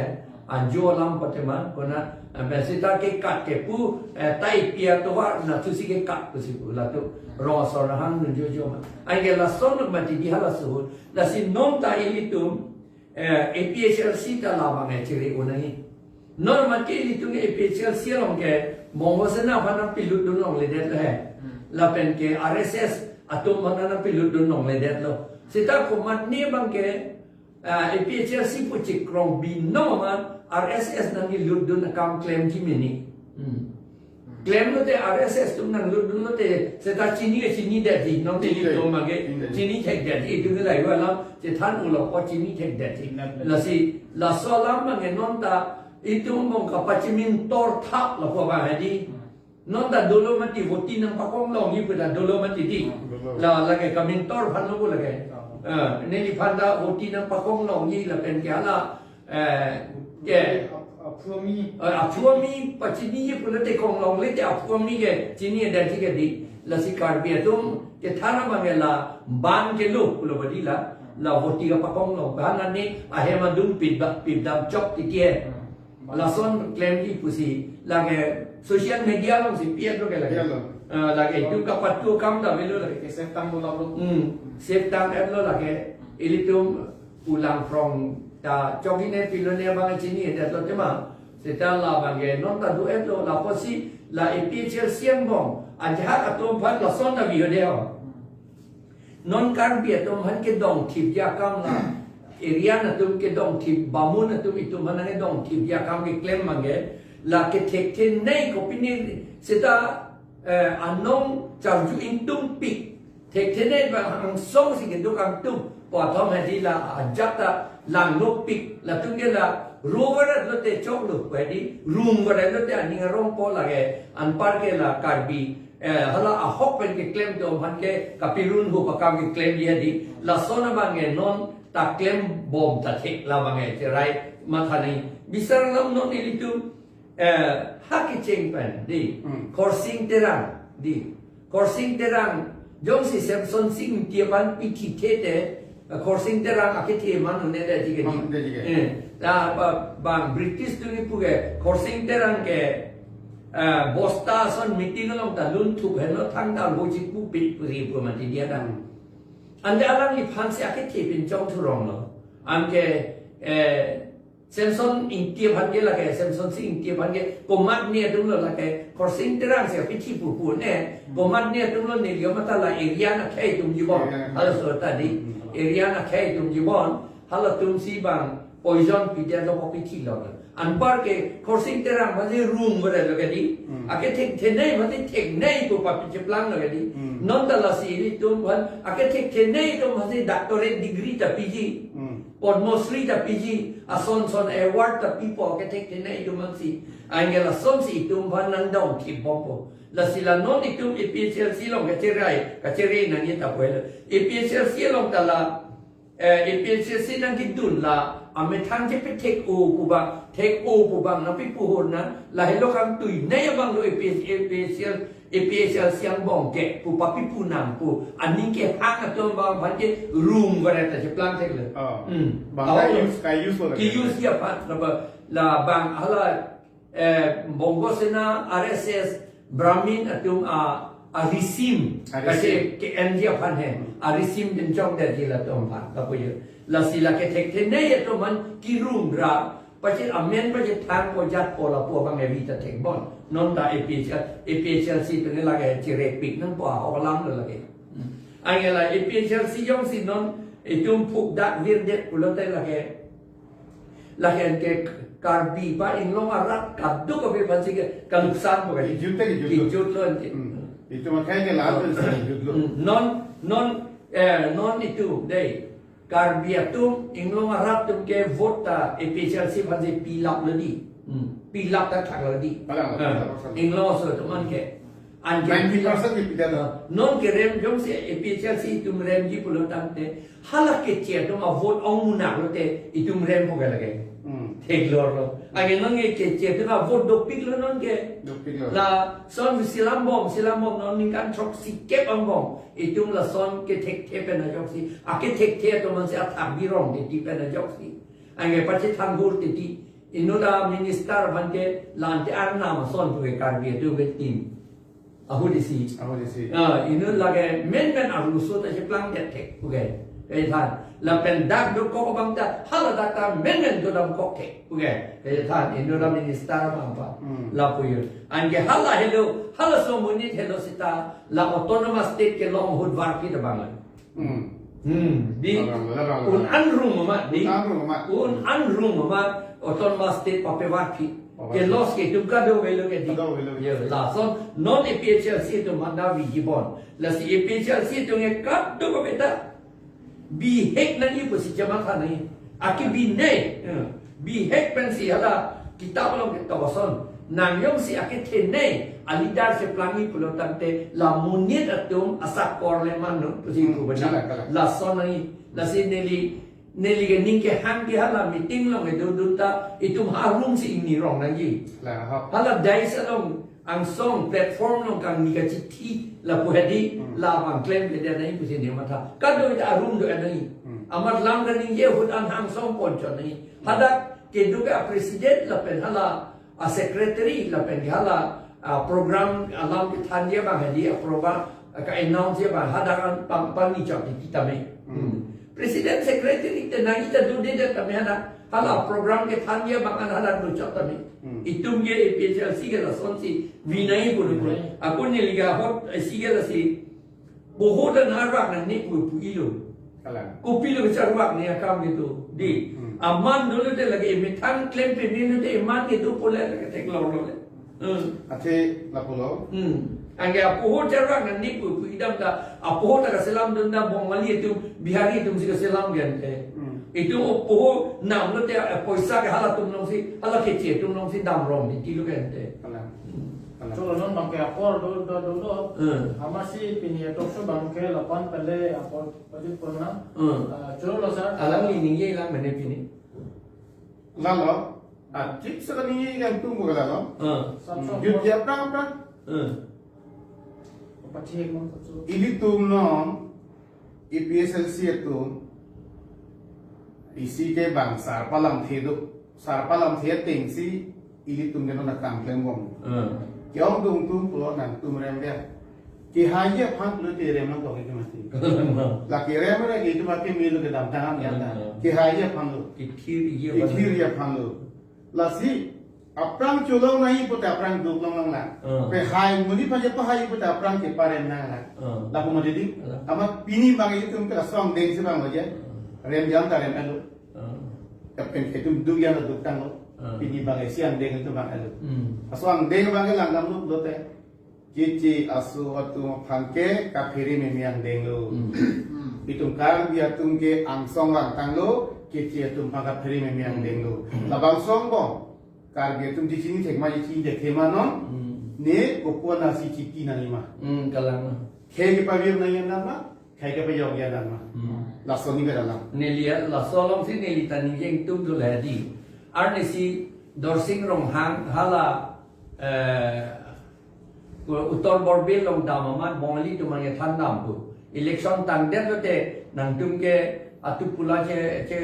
Ajo alam patema, kona, eh, seta kekat ke pu, eh, tai pia tovar na thusi kekat pusi pu latum. Rong asor nahang nunjojo ma. Anke lason mati di hala suhut. Lasi non ta ilitum, eh, A P H L C ta labang eh chere unai. Non mati ilitum A P H L C along ke Bongo Sena aphan nangpilutdun longledet lo he. Hmm. Lapen ke R S S atum aphan nangpilutdun longledet lo. Seta komatne abang ke, ah, A P H L C pu chekrong binong amat R S S nangkelutdun akam klemji mene. Hmm. Klem lote R S S atum nanglutdun lote seta chini ke chinidetji, non Chini chini dai. Atum abang ke Chini dai. Chini thekdetji, itum ke laiwa alam chethan ulo ko chini thekdetji. Nat, nat. Lasi, laso alam abang ke non ta itum abang kapachimintor thap lapu abang hadi. Hmm. Non ta dolo mati voti nangpakong longji pu ta dolo mati di. Hmm, dolo. La lake kamintor aphan lo pu lake. Oh. Ah, neliphan ta voti nangpakong longji lapen ke hala, eh, ke, Ap-, aphu ami. Eh, aphu ami pachiniji pulote kong longle te aphu ami ke chinidetji ke di. Lasi Karbi atum kethan abang ke la ban kelo pulo badi la, la voti kapakong long. Ban ani ahem adung pidam, pidam chok titi eh. Hmm. Lason klemji pusi lake social media alongsi pi-etlo ke lake. Pi-etlo. Ah, lake itum kapatu akam ta avelo lake. Ke save tang lo lo. Hmm, save tang-etlo lake. Ilitum pulang phrong ta chokji ne pilo ne abang chinidetlo tema. Seta labang ke non ta do-etlo lapusi la A P H L C angbong ajahak atum aphan lason ta biyo de ho. Non Karbi atum aphan kedongthipji akam la, Aryan atum kedongthip, Bamun atum itum aphan kedongthipji akam keklem abang ke, la kethekthe nei kopine seta, eh, anong charju ingtungpik, thekthe nei abang angsong si keduk angtung, pu athom hadi la ajat ta langnopik, latum ke la ru varet lote choklo, pu hadi rung varet lote aning arongpo lake, anpar ke la Karbi, eh, hala ahok pen keklem atum aphan ke kapirun hu pakam keklemji hadi, lason abang ke non ta klembom ta thek labang ke cherai matha nei. Bisar alam non ilitum, eh, ha kecheng pen di. Hmm. Khorsing Terang di. Khorsing Terang jongsi Semsonsing Ingti aphan pithi the te, eh, Khorsing Terang akethe man un-edetji ke di. Man un-edetji ke. Eh, la ba, bang British atum kipu ke Khorsing Terang ke, eh, bosta ason meeting along ta lunthup henlo thangta lo chipu pi puri pu mati dia ta. Hmm. Ante alangliphan si akethe pinchong thurong lo. Anke, eh, Semson Ingti aphan ke lake, Semsonsing Ingti aphan ke komatne atum lo lake, Khorsing Terang si apithi pupu ne, komatne atum lo neli matha la Aryan akhei atumji bon. Aryan akhei. Halaso ta di, Hmm. Aryan akhei atumji bon, halatum si bang poison pidetlo ko pithilo. Anpar ke Khorsing Terang aphansi rung varetlo ke di. Hmm. Akethekthe nei aphansi thek nei pu papi cheplanglo ke di. Hmm. Non ta lasi ilitum aphan akethekthe nei atum aphansi doctorate degree ta piji. Hmm. Padma Shri ta piji. Ason son award ta pipo akethekthe nei atum aphansi. Anke lasonsi itum aphan nangdongthipbompo. Lasi la non itum A P H L C along kacherai, kachere nangji ta pu helo. A P H L C along ta la eh, A P H L C nangkedun la, amethang chepethek-o pu bang, thek-o pu bang, nangpipu hor na, lahelo kangtui nei abang lo A P H, A P H L, A P H L C angbong ke, pu papipu nang pu, aning kehang atum abang aphan ke rung varet ta cheplang theklo. Oh. Hmm. Bang Oh. ka-use, ka-use lo Ke-use dia aphan, la ba, la bang hala eh, Bongo Sena, R S S, Brahmin atum a, a-regime, A-regime. Kase ke-enji aphan he, Hmm. a-regime pinchongdetji latum aphan, kapuji. Lasi la kethekthe nei atum aphan kirung ra, pachethang amen pachethangpo jatpo lapu abang evi ta thekbom. Non ta A P H L, A P H L C atum ke lake cherepik nangpo ahok alam lo lake. Hmm. Anke la A P H L C jongsi non itum phukdak virdet pulote lake Lahen ke Karbi ba Inglong arat kadokave aphansi ke kaluksan po kali. Kejut ta kejut lo. Kejut lo ante. Hmm. Itum akhei ke lahat Oh. pen sa kejut lo. Hmm. Non, non, eh, non itum dei. Karbi atum Inglong arat atum ke vote ta A P H L C aphansi pilap lo di. Hmm. Pilap ta thak lo di. Palang lo, Ah. pilap lo. Inglong aso atum an ke. An ke Ninety percent ke pilap. Ah. Non kerem jongsi A P H L C itum remji pulo tangte. Hala keche atum avote ong munak lote itum rempo ke lake. Hmm. Theklor lo. Anke non ke keche atum avote dopik lo non ke. Dopik lo. Lason silambom, silambom non ningkan throksi kep angbong. Itum lason kethekthe pen ajoksi. Akethekthe atum aphansi athak birong titi pen ajoksi. Anke pachethang hur titi. Inut aminister abangke lante arnam ason pu ke Karbi atum ke tin. Ahut isi. Ahut isi. Ah, inut lake menmen arloso ta cheplang det thek pu ke. Kethan. Lapen dak dokok abang ta hala dak ta menmen dodam kok thek pu ke. Kethan. Inut aminister abang pa. Hmm. Lapu yo. Anke hala helo, halaso amonit helo seta la autonomous state kelong ahut varphit abang. Hmm. Hmm, di Larang, larang, un larang. Anrung amat, di Un anrung amat. Un anrung amat autonomous state papevarphit. Papevarphit. Ke loss ke itum kadokave lo ke di. Kadokave lo ke. Ya, lason non A P H L C atum manda viji bon. Lasi A P H L C atum ke kadokave ta bihek nangji pusi chematha nangji. Akebinei. Ya. Bihek pensi hala kitap along ketok ason. Nang jongsi akethenei, a leader cheplangji pulo tangte, la monit atum asakor le mano, pusi Hmm, pu bani. Kalang, kalang. Lason nangji, lasi neli, neli ke ning kehang ke hala meeting along kedo dun ta, itum ha room si ingni rong nangji. Kalang, ha. Hala dais along, angsong platform along kangni kachithi, lapu hedi, Hmm. labang klemkledet nangji pusi nematha. Kado ita a room do nangji. Hmm. Amat lam kaningje ahut an angsong ponchot nangji. Hadak keduk a president lapen hala a secretary lapen hala a program alam kethanji abang hedi a program ka-announce abang hadak an pang pangni chok di kita me. Hmm. Hmm. President secretary te nangji ta dodedet tame hadak hala program kethanji abang an hadak dochot tame. Hmm. Itum ke A P H L C ke lasonsi vinai punu punu. Vinai. Ako neli ke ahut isi ke lasi Poho ta nangrak nangne pu pu ilo. Kalang. Kopilo kecharwak ne akam kedo. Di. Hmm. Aman dolo te lake methang klem peme lo te aman kedo pole lake theklong lo le. Hmm. Athe lapulo. Hmm. Anke apoho charwak nangne pu pu idam ta apoho ta kaselam dun ta Bongali atum Bihari atum si kaselam gen te. Hmm. Itum apoho nam lo te, eh, poisa ke halatum along si, hala keche atum along si damrong di tilo gen te. Kalang. Hmm. Kalang. Cholo non abangke apor do do do do. Hmm. Amatsi pini talk show abangke lapu-an pele apor pajut purnam. Hmm. Ah, cholo sir. Alangli ningje lang mane pini. Lalo, ah, thik se kaningje nangtum ke lalo. Hmm. Samsung. Jut ya prang prang. Hmm. Pathek mo, pathek. Ilitum non, A P H L C atum, isi ke bang sarpo lamthe do, sarpo lamthe atengsi, ilitum ke non akam klembom. Hmm. Ke-ongdung atum pulo nangtum rem dia. Kehaiye aphan pulote rem nangkok ke mati. Lake rem ra ke itum akeme lo kedamtang an ya ta. Hmm. Kehaiye aphan lo. Kethirji aphan lo. Kethirji aphan lo. Lasi, aphrang cholong nangji pute aphrang duk longlong lang. Hmm. Pe hai monit aphan chepahai pute aphrang cheparem nang lang. Hmm. Lapu mati di. Hmm. Amat pini abang itum ke laso angdeng si abang lo je. Hmm. Rem jam ta rem-et lo. Hmm. Kapen ke itum duk jam ta duk tanglo. Hmm. Pini abang isi angdeng itum abang-et lo. Hmm. Laso angdeng abangke langdamlo pulote. Keche aso atum aphan ke kaphere meme angdeng lo. Hmm. Itum Karbi atum ke angsong vangtanglo, keche atum aphan kaphere meme angdeng lo. Hmm. Labangso angbong Karbi atum chechini thek ma, chechini thek thema non. Hmm. Ne kopuan asi chiti nangji ma. Hmm, kalang ma. Khei kepavir nangji anam ma, khei kepajok ji anam ma. Hmm. Laso ni bera lang. Neli laso alongsi neli ta ningje ingtung tu ladi. Arnisi Dorsing Ronghang hala, eh, Uttar Borbil along dam amat Bongali atum an kethan dam pu. Election tangdet lote nangtum ke atu pula che, che,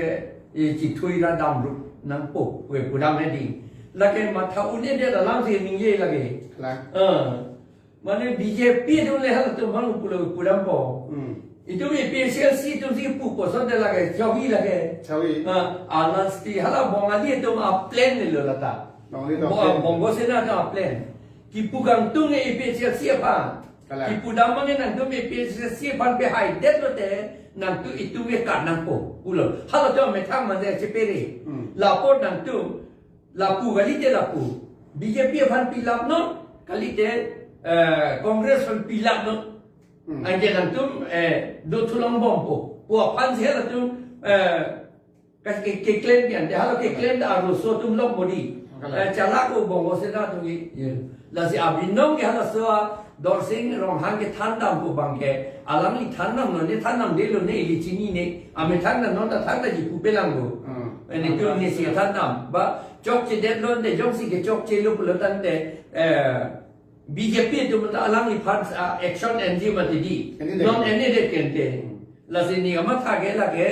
eh, chethui ra damrup nangpo, we pudam hedi. Lake matha un-edet alam si ningje lake. Lang. Eh. Mane B J P atum le halatum hang pulo pudampo. Hmm. Itum A P H L C atum si pu koson de lake, chawi lake. Chawi. Ah, anasti hala Bongali atum a-plan ne lo lata. Bongali atum Bo-, a-plan. Bongo Sena atum a-plan. Kipu kangtung A P H L C aphan. Kalang. Kipu dam mane nangtum A P H L C aphan pehaidet lote, nangtum itum ke kan nangpo. Pulo. Halatum amethang mane chepere. Hmm. Lapu nangtum, lapu kalite lapu. B J P aphan pilap non, kalite, eh, Congress aphan pilap non. Hmm. Anke nangtum, eh, dothulongbompo. Pu aphan si halatum, eh, Kas ke, keklem pian, de halo keklem ta arloso atum longpo di. Kalang. Eh, chala ko Bongo Sena atum ke. Ya. Lasi abinong ke halaso a Dorsing Ronghang kethan dam pu abangke. Alangli than dam lo ne, than damde lo ne, ili chini ne. Amethang ta non ta thang ta ji pupe lang lo. Hmm. Ene tu ne si than dam. Ba, chokchedet lo ne, jongsi kechokche lo pulo tangte, eh, B J P atum ta alangliphan, ah, action enji mati di. Ene de. Non ene de kente. Hmm. Lasi ne kamatha ke lake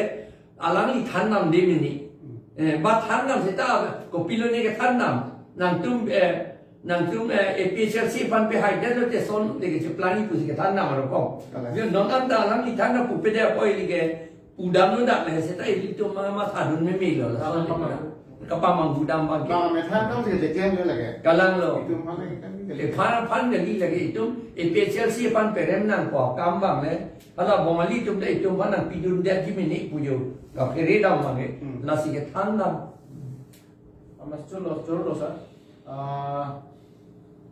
alangli than damde mene. Hmm. Eh, ba thandam seta, kopilo ne kethandam. Nangtum, eh, nangtum, eh, A P H L C aphan pehai detlo te son leke cheplanji pusi kethandam aro kong. Kalang. Yo, non anta lang ithandam pupe de apoi leke pudam no dak le seta ilitum ma, ma thadun meme lo la. Kalang, son kalang. Kapamang pudam bang ke. Bang me thandam si keklem le lake. Kalang lo. Itum aphan le kan. Ephan aphan kali lake itum A P H L C aphan perem nangpo akam bang le. Hala Bongali atum le itum aphan nangpidun detji mene pu jo. Kaphere dam bang ke. Hmm. Lasi kethandam. Amas chulo, chulo sa. Ah,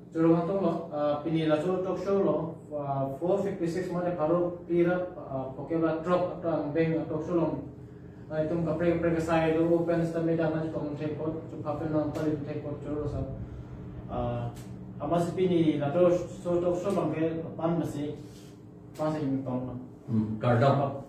chulo hatong lo. Ah, pini laso talk show lo. Ah, four fifty-six mane pharo pirap, ah, pokeba drop atang beng talk show lo. Ah, itum kaprek kaprek asai do open stamina na tong thekot, chuphapen nang pali thekot chulo sa. Ah, amas pini laso talk show bang ke pan masi, pan sing tong na. Hmm, kardom.